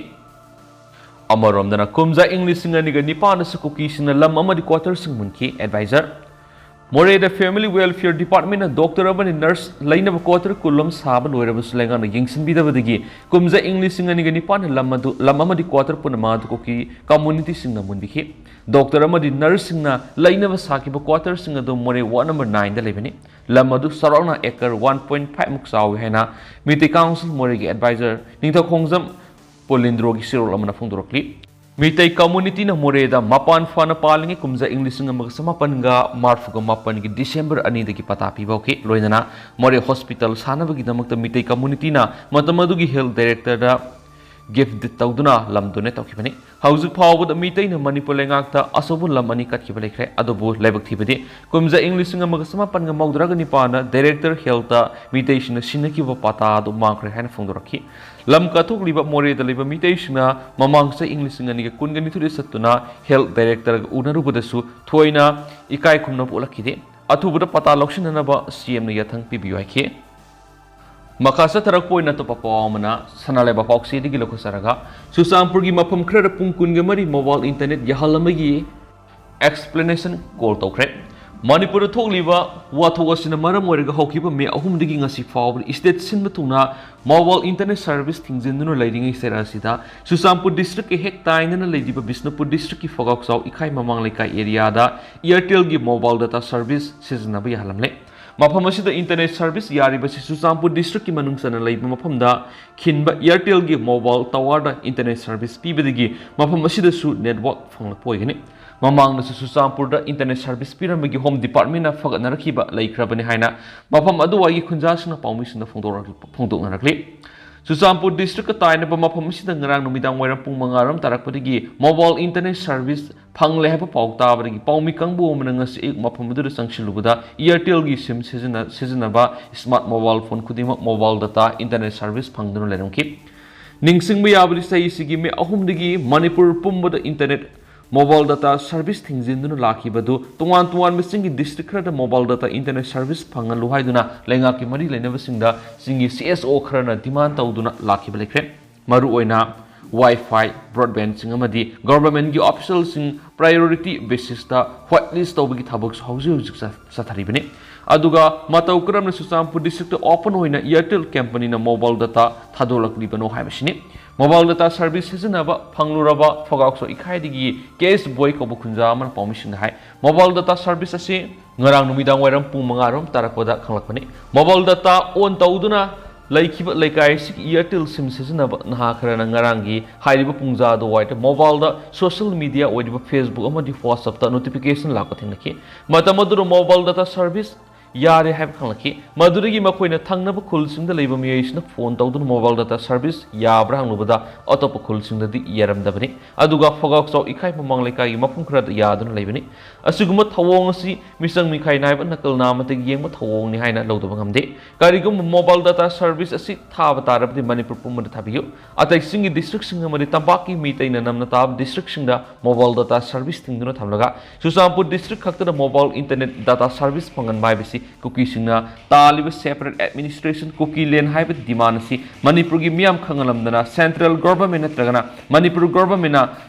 ꯑꯃꯔꯣꯝꯗꯅ ꯀꯨꯝꯖꯥ ꯏꯪ ꯂꯤꯁꯤꯡ ꯑꯅꯤꯒ ꯅꯤꯄꯥꯟꯗꯁꯨ ꯀꯨꯀꯤꯁꯤꯡꯅ ꯂꯝ ꯑꯃꯗꯤ ꯀ꯭ꯋꯥꯇꯔꯁꯤꯡ ꯃꯨꯟꯈꯤ꯫ ꯑꯦꯗꯚꯥꯏꯖꯔ꯫ ꯃꯣꯔꯦꯗ Family Welfare Departmentꯅ ꯗꯣꯛꯇꯔ ꯑꯃꯗꯤ ꯅꯔꯁ ꯂꯩꯅꯕ ꯀ꯭ꯋꯥꯇꯔ ꯀꯨꯟ ꯑꯃ ꯁꯥꯕ ꯂꯣꯏꯔꯕꯁꯨ ꯂꯩꯉꯥꯛꯅ ꯌꯦꯡꯁꯤꯟꯕꯤꯗꯕꯗꯒꯤ ꯀꯨꯝꯖꯥ ꯏꯪ ꯂꯤꯁꯤꯡ ꯑꯅꯤꯒ ꯅꯤꯄꯥꯟꯗ ꯂꯝ ꯑꯗꯨ, ꯂꯝ ꯑꯃꯗꯤ ꯀ꯭ꯋꯥꯇꯔ ꯄꯨꯝꯅꯃꯛ ꯑꯗꯨ ꯀꯨꯀꯤ ꯀꯝꯃꯨꯅꯤꯇꯤꯁꯤꯡꯅ ꯃꯨꯟꯕꯤꯈꯤ꯫ ꯗꯣꯛꯇꯔ ꯑꯃꯗꯤ ꯅꯔꯁꯁꯤꯡꯅ ꯂꯩꯅꯕ ꯁꯥꯈꯤꯕ ꯀ꯭ꯋꯥꯇꯔꯁꯤꯡ ꯑꯗꯨ ꯃꯣꯔꯦ ꯋꯥꯔꯗ ꯅꯝꯕꯔ ꯅꯥꯏꯟꯗ ꯂꯩꯕꯅꯤ꯫ ꯂꯝ ꯑꯗꯨ ꯆꯥꯎꯔꯥꯛꯅ ꯑꯦꯀꯔ ꯋꯥꯟ ꯄꯣꯏꯟ ꯐꯥꯏꯚ ꯃꯨꯛ ꯆꯥꯎꯏ ꯍꯥꯏꯅ ꯃꯤꯇꯩ ꯀꯥꯎꯟꯁꯤꯜ ꯃꯣꯔꯦꯒꯤ ꯑꯦꯗꯚꯥꯏꯖꯔ ꯅꯤꯡꯊꯧꯈꯣꯡꯖꯝ ꯄꯣꯂꯤꯟꯗ꯭ꯔꯣꯒꯤ ꯆꯦꯔꯣꯜ ꯑꯃꯅ ꯐꯣꯡꯗꯣꯔꯛꯂꯤ꯫ ꯃꯤꯇꯩ ꯀꯝꯃꯨꯅꯤꯇꯤꯅ ꯃꯣꯔꯦꯗ ꯃꯄꯥꯟ ꯐꯥꯅ ꯄꯥꯜꯂꯤꯉꯩ ꯀꯨꯝꯖꯥ ꯏꯪ ꯂꯤꯁꯤꯡ ꯑꯃꯒ ꯆꯃꯥꯄꯟꯒ ꯃꯔꯤꯐꯨꯒ ꯃꯥꯄꯟꯒꯤ ꯗꯤꯁꯦꯝꯕꯔ ꯑꯅꯤꯗꯒꯤ ꯄꯇꯥ ꯄꯤꯕ ꯍꯧꯈꯤ꯫ ꯂꯣꯏꯅꯅ ꯃꯣꯔꯦ ꯍꯣꯁꯄꯤꯇꯥꯜ ꯁꯥꯅꯕꯒꯤꯗꯃꯛꯇ ꯃꯤꯇꯩ ꯀꯝꯃꯨꯅꯤꯇꯤꯅ ꯃꯇꯝ ꯑꯗꯨꯒꯤ ꯍꯦꯜꯊ ꯗꯥꯏꯔꯦꯛꯇꯔꯗ ꯒꯤꯐ ꯗꯤꯗ ꯇꯧꯗꯨꯅ ꯂꯝ ꯗꯣꯅꯦꯠ ꯇꯧꯈꯤꯕꯅꯤ꯫ ꯍꯧꯖꯤꯛ ꯐꯥꯎꯕꯗ ꯃꯤꯇꯩꯅ ꯃꯅꯤꯄꯨꯔ ꯂꯩꯉꯥꯛꯇ ꯑꯆꯧꯕ ꯂꯝ ꯑꯅꯤ ꯀꯠꯈꯤꯕ ꯂꯩꯈ꯭ꯔꯦ꯫ ꯑꯗꯨꯕꯨ ꯂꯥꯏꯕꯛ ꯊꯤꯕꯗꯤ ꯀꯨꯝꯖꯥ ꯏꯪ ꯂꯤꯁꯤꯡ ꯑꯃꯒ ꯆꯃꯥꯄꯟꯒ ꯃꯧꯗ꯭ꯔꯥꯒ ꯅꯤꯄꯥꯟꯗ ꯗꯥꯏꯔꯦꯛꯇꯔ ꯍꯦꯜꯊꯇ ꯃꯤꯇꯩꯁꯤꯡꯅ ꯁꯤꯟꯅꯈꯤꯕ ꯄꯇꯥ ꯑꯗꯨ ꯃꯥꯡꯈ꯭ꯔꯦ ꯍꯥꯏꯅ ꯐꯣꯡꯗꯣꯔꯛꯈꯤ꯫ ꯂꯝ ꯀꯠꯊꯣꯛꯂꯤꯕ ꯃꯣꯔꯦꯗ ꯂꯩꯕ ꯃꯤꯇꯩꯁꯤꯡꯅ ꯃꯃꯥꯡ ꯆꯍꯤ ꯏꯪ ꯂꯤꯁꯤꯡ ꯑꯅꯤꯒ ꯀꯨꯟꯒ ꯅꯤꯊꯣꯏꯗ ꯆꯠꯇꯨꯅ ꯍꯦꯜꯊ ꯗꯥꯏꯔꯦꯛꯇꯔꯒ ꯎꯅꯔꯨꯕꯗꯁꯨ ꯊꯣꯏꯅ ꯏꯀꯥꯏ ꯈꯨꯝꯅꯕ ꯎꯠꯂꯛꯈꯤꯗꯦ꯫ ꯑꯊꯨꯕꯗ ꯄꯇꯥ ꯂꯧꯁꯤꯟꯅꯅꯕ ꯁꯤ ꯑꯦꯝꯅ ꯌꯥꯊꯪ ꯄꯤꯕꯤꯌꯨ ꯍꯥꯏꯈꯤ꯫ ꯃꯈꯥ ꯆꯠꯊꯔꯛꯄ ꯑꯣꯏꯅ ꯑꯇꯣꯞꯄ ꯄꯥꯎ ꯑꯃꯅ ꯁꯅꯥ ꯂꯩꯕꯥꯛ ꯄꯥꯎꯆꯦꯗꯒꯤ ꯂꯧꯈꯠꯆꯔꯒ, ꯆꯨꯔꯆꯥꯟꯄꯨꯔꯒꯤ ꯃꯐꯝ ꯈꯔꯗ ꯄꯨꯡ ꯀꯨꯟꯒ ꯃꯔꯤ ꯃꯣꯕꯥꯏꯜ ꯏꯟꯇꯔꯅꯦꯠ ꯌꯥꯍꯜꯂꯝꯕꯒꯤ ꯑꯦꯛꯁꯄ꯭ꯂꯦꯅꯦꯁꯟ ꯀꯣꯜ ꯇꯧꯈ꯭ꯔꯦ꯫ ꯃꯅꯤꯄꯨꯔꯗ ꯊꯣꯛꯂꯤꯕ ꯋꯥꯊꯣꯛ ꯑꯁꯤꯅ ꯃꯔꯝ ꯑꯣꯏꯔꯒ ꯍꯧꯈꯤꯕ ꯃꯦ ꯑꯍꯨꯝꯗꯒꯤ ꯉꯁꯤ ꯐꯥꯎꯕꯗ state ꯁꯤꯟꯕ ꯊꯨꯡꯅ mobile internet service ꯊꯤꯡꯖꯤꯟꯗꯨꯅ ꯂꯩꯔꯤꯉꯩ ꯆꯩꯔꯥꯛ ꯑꯁꯤꯗ ꯆꯨꯔꯆꯥꯟꯄꯨꯔ district ꯀꯤ ꯍꯦꯛ ꯇꯥꯏꯅꯅ ꯂꯩꯔꯤꯕ ꯕꯤꯁꯅꯨꯄꯨꯔ district ꯀꯤ ꯐꯒꯥꯎꯆꯥꯎ ꯏꯈꯥꯏ ꯃꯃꯥꯡ ꯂꯩꯀꯥꯏ area ꯗ Airtel ꯒꯤ mobile data service ꯁꯤꯖꯤꯟꯅꯕ ꯌꯥꯍꯜꯂꯝꯂꯦ꯫ ꯃꯐꯝ ꯑꯁꯤꯗ internet service ꯌꯥꯔꯤꯕꯁꯤ ꯆꯨꯔꯆꯥꯟꯄꯨꯔ district ꯀꯤ ꯃꯅꯨꯡ ꯆꯟꯅ ꯂꯩꯕ ꯃꯐꯝꯗ ꯈꯤꯟꯕ Airtel ꯒꯤ mobile tower ꯗ internet service ꯄꯤꯕꯗꯒꯤ ꯃꯐꯝ ꯑꯁꯤꯗꯁꯨ network ꯐꯪꯂꯛꯄ ꯑꯣꯏꯒꯅꯤ꯫ ꯃꯃꯥꯡꯗꯁꯨ ꯆꯨꯔꯆꯥꯟꯄꯨꯔꯗ internet service ꯄꯤꯔꯝꯕꯒꯤ Home Department ꯅ ꯐꯒꯠꯅꯔꯛꯈꯤꯕ ꯂꯩꯈ꯭ꯔꯕꯅꯤ ꯍꯥꯏꯅ ꯃꯐꯝ ꯑꯗꯨꯋꯥꯏꯒꯤ ꯈꯨꯟꯖꯥꯁꯤꯡꯅ ꯄꯥꯎꯃꯤꯁꯤꯡꯗ ꯐꯣꯡꯗꯣꯔꯛ-, ꯐꯣꯡꯗꯣꯛꯅꯔꯛꯂꯤ꯫ ꯆꯨꯔꯆꯥꯟꯄꯨꯔ district ꯀ ꯇꯥꯏꯅꯕ ꯃꯐꯝ ꯑꯁꯤꯗ ꯉꯔꯥꯡ ꯅꯨꯃꯤꯗꯥꯡ ꯋꯥꯏꯔꯝ ꯄꯨꯡ ꯃꯉꯥ ꯔꯣꯝ ꯇꯥꯔꯛꯄꯗꯒꯤ mobile internet service ꯐꯪꯂꯦ ꯍꯥꯏꯕ ꯄꯥꯎ ꯇꯥꯕꯗꯒꯤ ꯄꯥꯎꯃꯤ ꯀꯥꯡꯕꯨ ꯑꯃꯅ ꯉꯁꯤ ꯑꯌꯨꯛ ꯃꯐꯝ ꯑꯗꯨꯗ ꯆꯪꯁꯤꯜꯂꯨꯕꯗ Airtel ꯒꯤ sim ꯁꯤꯖꯤꯟꯅ-, ꯁꯤꯖꯤꯟꯅꯕ smart mobile phone ꯈꯨꯗꯤꯡꯃꯛ mobile data internet service ꯐꯪꯗꯨꯅ ꯂꯩꯔꯝꯈꯤ꯫ ꯅꯤꯡꯁꯤꯡꯕ ꯌꯥꯕꯗꯤ ꯆꯍꯤꯁꯤꯒꯤ ꯃꯦ ꯑꯍꯨꯝꯗꯒꯤ ꯃꯅꯤꯄꯨꯔ ꯄꯨꯝꯕꯗ internet mobile data service ꯊꯤꯡꯖꯤꯟꯗꯨꯅ ꯂꯥꯛꯈꯤꯕ ꯑꯗꯨ ꯇꯣꯉꯥꯟ ꯇꯣꯉꯥꯟꯕ ꯆꯤꯡꯒꯤ district ꯈꯔꯗ mobile data internet service ꯐꯪꯍꯜꯂꯨ ꯍꯥꯏꯗꯨꯅ ꯂꯩꯉꯥꯛꯀꯤ ꯃꯔꯤ ꯂꯩꯅꯕꯁꯤꯡꯗ ꯆꯤꯡꯒꯤ C S O ꯈꯔꯅ demand ꯇꯧꯗꯨꯅ ꯂꯥꯛꯈꯤꯕ ꯂꯩꯈ꯭ꯔꯦ꯫ ꯃꯔꯨꯑꯣꯏꯅ Wi-Fi, broadband ꯁꯤꯡ ꯑꯃꯗꯤ government ꯀꯤ official ꯁꯤꯡ priority basis ꯇ white list ꯇꯧꯕꯒꯤ ꯊꯕꯛꯁꯨ ꯍꯧꯖꯤꯛ ꯍꯧꯖꯤꯛ ꯆ-, ꯆꯠꯊꯔꯤꯕꯅꯤ꯫ ꯑꯗꯨꯒ ꯃꯇꯧ ꯀꯔꯝꯅ ꯆꯨꯔꯆꯥꯟꯄꯨꯔ district ꯇ open ꯑꯣꯏꯅ Airtel company ꯅ mobile data ꯊꯥꯗꯣꯛꯂꯛꯂꯤꯕꯅꯣ ꯍꯥꯏꯕꯁꯤꯅꯤ꯫ Mobile data service ꯁꯤꯖꯤꯟꯅꯕ ꯐꯪꯂꯨꯔꯕ ꯐꯒꯥꯎꯆꯥꯎ ꯏꯈꯥꯏꯗꯒꯤ K S ꯕꯣꯏ ꯀꯧꯕ ꯈꯨꯟꯖꯥ ꯑꯃꯅ ꯄꯥꯎꯃꯤꯁꯤꯡꯗ ꯍꯥꯏ, mobile data service ꯑꯁꯤ ꯉꯔꯥꯡ ꯅꯨꯃꯤꯗꯥꯡ ꯋꯥꯏꯔꯝ ꯄꯨꯡ ꯃꯉꯥ ꯔꯣꯝ ꯇꯥꯔꯛꯄꯗ ꯈꯪꯂꯛꯄꯅꯤ꯫ Mobile data on ꯇꯧꯗꯨꯅ ꯂꯩꯈꯤꯕ ꯂꯩꯀꯥꯏ ꯑꯁꯤꯒꯤ Airtel sim ꯁꯤꯖꯤꯟꯅꯕ ꯅꯍꯥ ꯈꯔꯅ ꯉꯔꯥꯡꯒꯤ ꯍꯥꯏꯔꯤꯕ ꯄꯨꯡꯖꯥ ꯑꯗꯨꯋꯥꯏꯗ mobile ꯗ social media ꯑꯣꯏꯔꯤꯕ Facebook ꯑꯃꯗꯤ WhatsApp ꯇ notification ꯂꯥꯛꯄ ꯊꯦꯡꯅꯈꯤ꯫ ꯃꯇꯝ ꯑꯗꯨꯗ mobile data service ꯌꯥꯔꯦ ꯍꯥꯏꯕ ꯈꯪꯂꯛꯈꯤ꯫ ꯃꯗꯨꯗꯒꯤ ꯃꯈꯣꯏꯅ ꯊꯪꯅꯕ ꯈꯨꯜꯁꯤꯡꯗ ꯂꯩꯕ ꯃꯤꯑꯣꯏꯁꯤꯡꯗ phone ꯇꯧꯗꯨꯅ mobile data service ꯌꯥꯕ꯭ꯔꯥ ꯍꯪꯂꯨꯕꯗ ꯑꯇꯣꯞꯄ ꯈꯨꯜꯁꯤꯡꯗꯗꯤ ꯌꯥꯔꯝꯗꯕꯅꯤ꯫ ꯑꯗꯨꯒ ꯐꯒꯥꯎꯆꯥꯎ ꯏꯈꯥꯏ ꯃꯃꯥꯡ ꯂꯩꯀꯥꯏꯒꯤ ꯃꯐꯝ ꯈꯔꯗ ꯌꯥꯗꯨꯅ ꯂꯩꯕꯅꯤ꯫ ꯑꯁꯤꯒꯨꯝꯕ ꯊꯧꯑꯣꯡ ꯑꯁꯤ ꯃꯤꯆꯪ ꯃꯤꯈꯥꯏ ꯅꯥꯏꯕ ꯅꯥꯀꯜ ꯅꯥꯝꯃꯇꯒꯤ ꯌꯦꯡꯕ ꯊꯧꯑꯣꯡꯅꯤ ꯍꯥꯏꯅ ꯂꯧꯗꯕ ꯉꯝꯗꯦ꯫ ꯀꯔꯤꯒꯨꯝꯕ mobile data service ꯑꯁꯤ ꯊꯥꯕ ꯇꯥꯔꯕꯗꯤ ꯃꯅꯤꯄꯨꯔ ꯄꯨꯝꯕꯗ ꯊꯥꯕꯤꯌꯨ꯫ ꯑꯇꯩ ꯆꯤꯡꯒꯤ district ꯁꯤꯡ ꯑꯃꯗꯤ ꯇꯝꯄꯥꯛꯀꯤ ꯃꯤꯇꯩꯅ ꯅꯝꯅ ꯇꯥꯕ district ꯁꯤꯡꯗ mobile data service ꯊꯤꯡꯗꯨꯅ ꯊꯝꯂꯒ ꯆꯨꯔꯆꯥꯟꯄꯨꯔ district ꯈꯛꯇꯗ mobile internet data service ꯐꯪꯍꯟꯕ ꯍꯥꯏꯕꯁꯤ ꯀꯨꯀꯤꯁꯤꯡꯅ ꯇꯥꯜꯂꯤꯕ separate administration, ꯀꯨꯀꯤꯂꯦꯟ ꯍꯥꯏꯕ demand ꯑꯁꯤ ꯃꯅꯤꯄꯨꯔꯒꯤ ꯃꯤꯌꯥꯝ ꯈꯪꯍꯜꯂꯝꯗꯅ central government ꯅꯠꯇ꯭ꯔꯒꯅ ꯃꯅꯤꯄꯨꯔ government ꯅ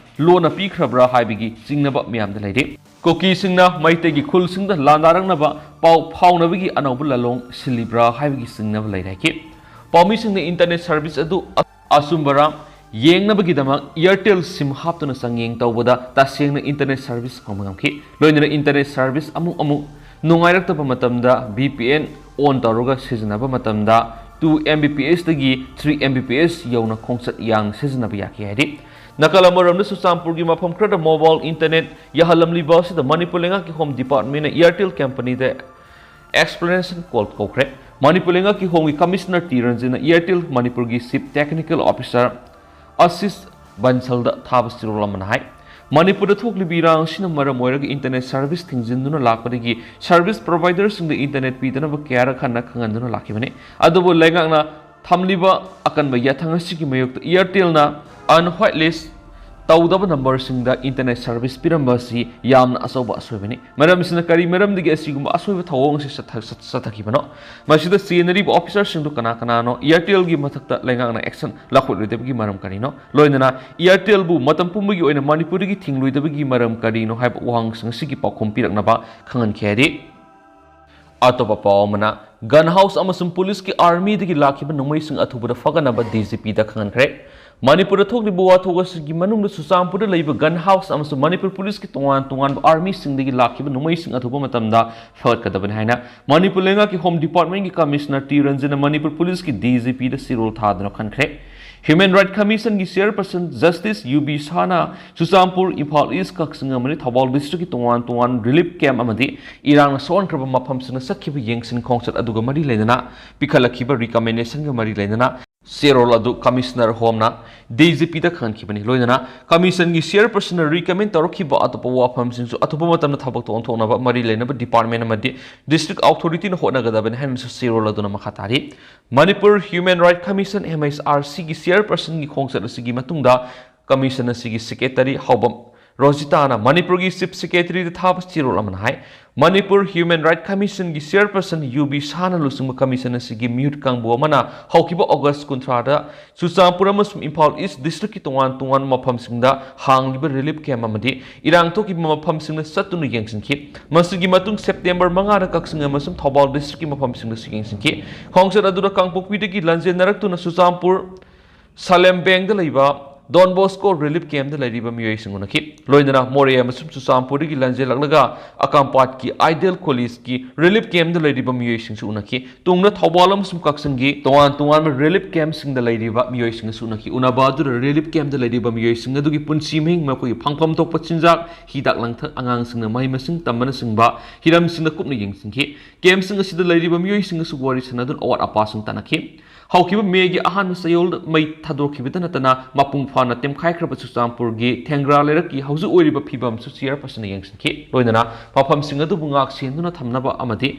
ꯂꯣꯟꯅ ꯄꯤꯈ꯭ꯔꯕ꯭ꯔꯥ ꯍꯥꯏꯕꯒꯤ ꯆꯤꯡꯅꯕ ꯃꯌꯥꯝꯗ ꯂꯩꯔꯤ꯫ ꯀꯨꯀꯤꯁꯤꯡꯅ ꯃꯩꯇꯩꯒꯤ ꯈꯨꯜꯁꯤꯡꯗ ꯂꯥꯟꯗꯥꯔꯛꯅꯕ ꯄꯥꯎ ꯐꯥꯎꯅꯕꯒꯤ ꯑꯅꯧꯕ ꯂꯥꯂꯣꯡ ꯁꯤꯜꯂꯤꯕ꯭ꯔꯥ ꯍꯥꯏꯕꯒꯤ ꯆꯤꯡꯅꯕ ꯂꯩꯔꯦ꯫ ꯄꯥꯎꯃꯤꯁꯤꯡꯅ internet service ꯑꯗꯨ ꯑꯆꯨꯝꯕꯔꯥ ꯌꯦꯡꯅꯕꯒꯤꯗꯃꯛ Airtel SIM ꯍꯥꯞꯇꯨꯅ ꯆꯥꯡꯌꯦꯡ ꯇꯧꯕꯗ ꯇꯁꯦꯡꯅ internet service ꯐꯪꯕ ꯉꯝꯈꯤ꯫ ꯂꯣꯏꯅꯅ internet service ꯑꯃꯨꯛ ꯑꯃꯨꯛ ꯅꯨꯡꯉꯥꯏꯔꯛꯇꯕ ꯃꯇꯝꯗ V P N on ꯇꯧꯔꯒ ꯁꯤꯖꯤꯟꯅꯕ ꯃꯇꯝꯗ two M B P S ꯗꯒꯤ three M B P S ꯌꯧꯅ ꯈꯣꯡꯆꯠ ꯌꯥꯡꯅ ꯁꯤꯖꯤꯟꯅꯕ ꯌꯥꯈꯤ ꯍꯥꯏꯔꯤ꯫ ꯅꯥꯀꯜ ꯑꯃꯔꯣꯝꯗ ꯆꯨꯔꯆꯥꯟꯄꯨꯔꯒꯤ ꯃꯐꯝ ꯈꯔꯗ mobile internet ꯌꯥꯍꯜꯂꯝꯂꯤꯕ ꯑꯁꯤꯗ ꯃꯅꯤꯄꯨꯔ ꯂꯩꯉꯥꯛꯀꯤ Home Department ꯅ Airtel company ꯗ explanation call ꯀꯧꯈ꯭ꯔꯦ꯫ ꯃꯅꯤꯄꯨꯔ ꯂꯩꯉꯥꯛꯀꯤ Home ꯒꯤ Commissioner T ꯔꯟꯖꯟꯅ Airtel ꯃꯅꯤꯄꯨꯔꯒꯤ Chief Technical Officer ꯑꯁꯤꯁ ꯕꯟꯁꯜꯗ ꯊꯥꯕ ꯆꯦꯔꯣꯜ ꯑꯃꯅ ꯍꯥꯏ, ꯃꯅꯤꯄꯨꯔꯗ ꯊꯣꯛꯂꯤꯕ ꯏꯔꯥꯡ ꯑꯁꯤꯅ ꯃꯔꯝ ꯑꯣꯏꯔꯒ internet service ꯊꯤꯡꯖꯤꯟꯗꯨꯅ ꯂꯥꯛꯄꯗꯒꯤ service provider ꯁꯤꯡꯗ internet ꯄꯤꯗꯅꯕ ꯀꯌꯥꯔꯛ ꯍꯟꯅ ꯈꯪꯍꯟꯗꯨꯅ ꯂꯥꯛꯈꯤꯕꯅꯤ꯫ ꯑꯗꯨꯕꯨ ꯂꯩꯉꯥꯛꯅ ꯊꯝꯂꯤꯕ ꯑꯀꯟꯕ ꯌꯥꯊꯪ ꯑꯁꯤꯒꯤ ꯃꯥꯌꯣꯛꯇ Airtel ꯅ unwhite list ꯇꯧꯗꯕ number ꯁꯤꯡꯗ internet service ꯄꯤꯔꯝꯕ ꯑꯁꯤ ꯌꯥꯝꯅ ꯑꯆꯧꯕ ꯑꯁꯣꯏꯕꯅꯤ꯫ ꯃꯔꯝ ꯑꯁꯤꯅ ꯀꯔꯤ ꯃꯔꯝꯗꯒꯤ ꯑꯁꯤꯒꯨꯝꯕ ꯑꯁꯣꯏꯕ ꯊꯧꯑꯣꯡ ꯑꯁꯤ ꯆꯠꯊ-, ꯆꯠ-, ꯆꯠꯊꯈꯤꯕꯅꯣ? ꯃꯁꯤꯗ ꯆꯦꯟꯅꯔꯤꯕ officer ꯁꯤꯡꯗꯨ ꯀꯅꯥ ꯀꯅꯥꯅꯣ? Airtel ꯒꯤ ꯃꯊꯛꯇ ꯂꯩꯉꯥꯛꯅ action ꯂꯧꯈꯠꯂꯣꯏꯗꯕꯒꯤ ꯃꯔꯝ ꯀꯔꯤꯅꯣ? ꯂꯣꯏꯅꯅ Airtel ꯕꯨ ꯃꯇꯝ ꯄꯨꯝꯕꯒꯤ ꯑꯣꯏꯅ ꯃꯅꯤꯄꯨꯔꯗꯒꯤ ꯊꯤꯡꯂꯣꯏꯗꯕꯒꯤ ꯃꯔꯝ ꯀꯔꯤꯅꯣ ꯍꯥꯏꯕ ꯋꯥꯍꯪꯁꯤꯡ ꯑꯁꯤꯒꯤ ꯄꯥꯎꯈꯨꯝ ꯄꯤꯔꯛꯅꯕ ꯈꯪꯍꯟꯈꯤ ꯍꯥꯏꯔꯤ꯫ ꯑꯇꯣꯞꯄ ꯄꯥꯎ ꯑꯃꯅ, gun house ꯑꯃꯁꯨꯡ ꯄꯨꯂꯤꯁꯀꯤ army ꯗꯒꯤ ꯂꯥꯛꯈꯤꯕ ꯅꯣꯡꯃꯩꯁꯤꯡ ꯑꯊꯨꯕꯗ ꯐꯒꯠꯅꯕ D G P ꯗ ꯈꯪꯍꯟꯈ꯭ꯔꯦ꯫ ꯃꯅꯤꯄꯨꯔꯗ ꯊꯣꯛꯂꯤꯕ ꯋꯥꯊꯣꯛ ꯑꯁꯤꯒꯤ ꯃꯅꯨꯡꯗ ꯆꯨꯔꯆꯥꯟꯄꯨꯔꯗ ꯂꯩꯕ gun house ꯑꯃꯁꯨꯡ ꯃꯅꯤꯄꯨꯔ ꯄꯨꯂꯤꯁꯀꯤ ꯇꯣꯉꯥꯟ ꯇꯣꯉꯥꯟꯕ army ꯁꯤꯡꯗꯒꯤ ꯂꯥꯛꯈꯤꯕ ꯅꯣꯡꯃꯩꯁꯤꯡ ꯑꯊꯨꯕ ꯃꯇꯝꯗ ꯐꯒꯠꯀꯗꯕꯅꯤ ꯍꯥꯏꯅ ꯃꯅꯤꯄꯨꯔ ꯂꯩꯉꯥꯛꯀꯤ Home Department ꯀꯤ Commissioner T ꯔꯟꯖꯟꯅ ꯃꯅꯤꯄꯨꯔ ꯄꯨꯂꯤꯁꯀꯤ D G P ꯗ ꯆꯦꯔꯣꯜ ꯊꯥꯗꯨꯅ ꯈꯟꯈ꯭ꯔꯦ꯫ Human Right Commission ꯒꯤ chairperson Justice U B ꯁꯥꯍꯅ Churachandpur, Imphal East, ꯀꯛꯆꯤꯡ ꯑꯃꯗꯤ ꯊꯧꯕꯥꯜ district ꯀꯤ ꯇꯣꯉꯥꯟ ꯇꯣꯉꯥꯟꯕ relief camp ꯑꯃꯗꯤ ꯏꯔꯥꯡꯅ ꯁꯣꯛꯍꯟꯈ꯭ꯔꯕ ꯃꯐꯝꯁꯤꯡꯗ ꯆꯠꯈꯤꯕ ꯌꯦꯡꯁꯤꯟ ꯈꯣꯡꯆꯠ ꯑꯗꯨꯒ ꯃꯔꯤ ꯂꯩꯅꯅ ꯄꯤꯈꯠꯂꯛꯈꯤꯕ recommendation ꯒ ꯃꯔꯤ ꯂꯩꯅꯅ ꯆꯦꯔꯣꯜ ꯑꯗꯨ Commissioner Home ꯅ D G P ꯗ ꯈꯪꯍꯟꯈꯤꯕꯅꯤ꯫ ꯂꯣꯏꯅꯅ Commission ꯒꯤ chairperson ꯅ recommend ꯇꯧꯔꯛꯈꯤꯕ ꯑꯇꯣꯞꯄ ꯋꯥꯐꯝꯁꯤꯡꯁꯨ ꯑꯊꯨꯕ ꯃꯇꯝꯗ ꯊꯕꯛꯇ ꯑꯣꯟꯊꯣꯛꯅꯕ ꯃꯔꯤ ꯂꯩꯅꯕ department ꯑꯃꯗꯤ district authority ꯅ ꯍꯣꯠꯅꯒꯗꯕꯅꯤ ꯍꯥꯏꯅꯁꯨ ꯆꯦꯔꯣꯜ ꯑꯗꯨꯅ ꯃꯈꯥ ꯇꯥꯔꯤ꯫ Manipur Human Right Commission, M H R C ꯒꯤ chairperson ꯒꯤ ꯈꯣꯡꯆꯠ ꯑꯁꯤꯒꯤ ꯃꯇꯨꯡꯗ commission ꯑꯁꯤꯒꯤ secretary ꯍꯥꯎꯕꯝ ꯔꯣꯖꯤꯇꯥꯅ ꯃꯅꯤꯄꯨꯔꯒꯤ Chief Secretaryꯗ ꯊꯥꯕ ꯆꯦꯔꯣꯜ ꯑꯃꯅ ꯍꯥꯏ, ꯃꯅꯤꯄꯨꯔ Human Right Commissionꯒꯤ Chairperson ꯌꯨ ꯕꯤ ꯁꯥꯍꯅ ꯂꯨꯆꯤꯡꯕ commission ꯑꯁꯤꯒꯤ ꯃꯤꯍꯨꯠ ꯀꯥꯡꯕꯨ ꯑꯃꯅ ꯍꯧꯈꯤꯕ August ꯀꯨꯟꯊ꯭ꯔꯥꯗ ꯆꯨꯔꯆꯥꯟꯄꯨꯔ ꯑꯃꯁꯨꯡ ꯏꯝꯐꯥꯜ East Districtꯀꯤ ꯇꯣꯉꯥꯟ ꯇꯣꯉꯥꯟꯕ ꯃꯐꯝꯁꯤꯡꯗ ꯍꯥꯡꯂꯤꯕ relief camp ꯑꯃꯗꯤ ꯏꯔꯥꯡ ꯊꯣꯛꯈꯤꯕ ꯃꯐꯝꯁꯤꯡꯗ ꯆꯠꯇꯨꯅ ꯌꯦꯡꯁꯤꯟꯈꯤ꯫ ꯃꯁꯤꯒꯤ ꯃꯇꯨꯡ September ꯃꯉꯥꯗ ꯀꯛꯆꯤꯡ ꯑꯃꯁꯨꯡ ꯊꯧꯕꯥꯜ Districtꯀꯤ ꯃꯐꯝꯁꯤꯡꯗꯁꯨ ꯌꯦꯡꯁꯤꯟꯈꯤ꯫ ꯈꯣꯡꯆꯠ ꯑꯗꯨꯗ ꯀꯥꯡꯄꯣꯛꯄꯤꯗꯒꯤ ꯂꯥꯟꯖꯦꯟꯅꯔꯛꯇꯨꯅ ꯆꯨꯔꯆꯥꯟꯄꯨꯔ ꯁꯂꯦꯝꯕꯦꯡꯗ ꯂꯩꯕ Don Bosco Relief Campꯗ ꯂꯩꯔꯤꯕ ꯃꯤꯑꯣꯏꯁꯤꯡ ꯎꯅꯈꯤ꯫ ꯂꯣꯏꯅꯅ ꯃꯣꯔꯦ ꯑꯃꯁꯨꯡ ꯆꯨꯔꯆꯥꯟꯄꯨꯔꯗꯒꯤ ꯂꯥꯟꯖꯦꯜꯂꯛꯂꯒ ꯑꯀꯥꯝꯄꯥꯠꯀꯤ Ideal Collegeꯀꯤ relief campꯗ ꯂꯩꯔꯤꯕ ꯃꯤꯑꯣꯏꯁꯤꯡꯁꯨ ꯎꯅꯈꯤ꯫ ꯇꯨꯡꯗ ꯊꯧꯕꯥꯜ ꯑꯃꯁꯨꯡ ꯀꯛꯆꯤꯡꯒꯤ ꯇꯣꯉꯥꯟ ꯇꯣꯉꯥꯟꯕ relief campꯁꯤꯡꯗ ꯂꯩꯔꯤꯕ ꯃꯤꯑꯣꯏꯁꯤꯡꯒꯁꯨ ꯎꯅꯈꯤ꯫ ꯎꯅꯕ ꯑꯗꯨꯗ relief campꯗ ꯂꯩꯔꯤꯕ ꯃꯤꯑꯣꯏꯁꯤꯡ ꯑꯗꯨꯒꯤ ꯄꯨꯟꯁꯤ ꯃꯍꯤꯡ, ꯃꯈꯣꯏꯒꯤ ꯐꯪꯐꯝ ꯊꯣꯛꯄ ꯆꯤꯟꯖꯥꯛ, ꯍꯤꯗꯥꯛ ꯂꯥꯡꯊꯛ, ꯑꯉꯥꯡꯁꯤꯡꯅ ꯃꯍꯩ ꯃꯁꯤꯡ ꯇꯝꯕꯅꯆꯤꯡꯕ ꯍꯤꯔꯝꯁꯤꯡꯗ ꯀꯨꯞꯅ ꯌꯦꯡꯁꯤꯟꯈꯤ꯫ Campꯁꯤꯡ ꯑꯁꯤꯗ ꯂꯩꯔꯤꯕ ꯃꯤꯑꯣꯏꯁꯤꯡꯒꯁꯨ ꯋꯥꯔꯤ ꯁꯥꯟꯅꯗꯨꯅ ꯑꯋꯥꯠ ꯑꯄꯥꯁꯤꯡ ꯇꯥꯟꯅꯈꯤ꯫ ꯍꯧꯈꯤꯕ Mayꯒꯤ ꯑꯍꯥꯟꯕ ꯆꯌꯣꯜꯗ ꯃꯩ ꯊꯥꯗꯣꯛꯈꯤꯕꯗ ꯅꯠꯇꯅ ꯃꯄꯨꯡ ꯐꯥꯅ ꯇꯦꯝꯈꯥꯏꯈ꯭ꯔꯕ ꯆꯨꯔꯆꯥꯟꯄꯨꯔꯒꯤ ꯊꯦꯡꯒ꯭ꯔꯥ ꯂꯩꯔꯛꯀꯤ ꯍꯧꯖꯤꯛ ꯑꯣꯏꯔꯤꯕ ꯐꯤꯕꯝꯁꯨ chairpersonꯅ ꯌꯦꯡꯁꯤꯟꯈꯤ꯫ ꯂꯣꯏꯅꯅ ꯃꯐꯝꯁꯤꯡ ꯑꯗꯨꯕꯨ ꯉꯥꯛ ꯁꯦꯟꯗꯨꯅ ꯊꯝꯅꯕ ꯑꯃꯗꯤ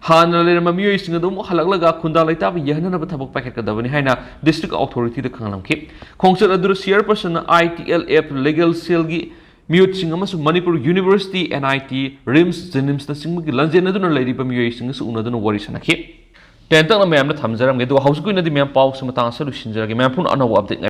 ꯍꯥꯟꯅ ꯂꯩꯔꯝꯕ ꯃꯤꯑꯣꯏꯁꯤꯡ ꯑꯗꯨ ꯑꯃꯨꯛ ꯍꯜꯂꯛꯂꯒ ꯈꯨꯟꯗꯥ ꯂꯩꯇꯥꯕ ꯌꯥꯍꯟꯅꯅꯕ ꯊꯕꯛ ꯄꯥꯏꯈꯠꯀꯗꯕꯅꯤ ꯍꯥꯏꯅ district authorityꯗ ꯈꯪꯍꯜꯂꯝꯈꯤ꯫ ꯈꯣꯡꯆꯠ ꯑꯗꯨꯗ chairpersonꯅ ITLF legal cellꯒꯤ ꯃꯤꯍꯨꯠꯁꯤꯡ ꯑꯃꯁꯨꯡ ꯃꯅꯤꯄꯨꯔ University, NIT, RIMS, JNIMSꯅꯆꯤꯡꯕꯒꯤ ꯂꯥꯟꯖꯦꯟꯅꯗꯨꯅ ꯂꯩꯔꯤꯕ ꯃꯤꯑꯣꯏꯁꯤꯡꯒꯁꯨ ꯎꯅꯗꯨꯅ ꯋꯥꯔꯤ ꯁꯥꯟꯅꯈꯤ꯫ ꯇꯦꯟꯇꯛꯅ ꯃꯌꯥꯝꯗ ꯊꯝꯖꯔꯝꯒꯦ, ꯑꯗꯨꯒ ꯍꯧꯖꯤꯛꯀꯤ ꯑꯣꯏꯅꯗꯤ ꯃꯌꯥꯝ ꯄꯥꯎꯁꯤ ꯃꯇꯥꯡ ꯑꯁꯤꯗ ꯂꯣꯏꯁꯤꯟꯖꯔꯒꯦ꯫ ꯃꯌꯥꯝ ꯄꯨꯝꯅ ꯑꯅꯧꯕ update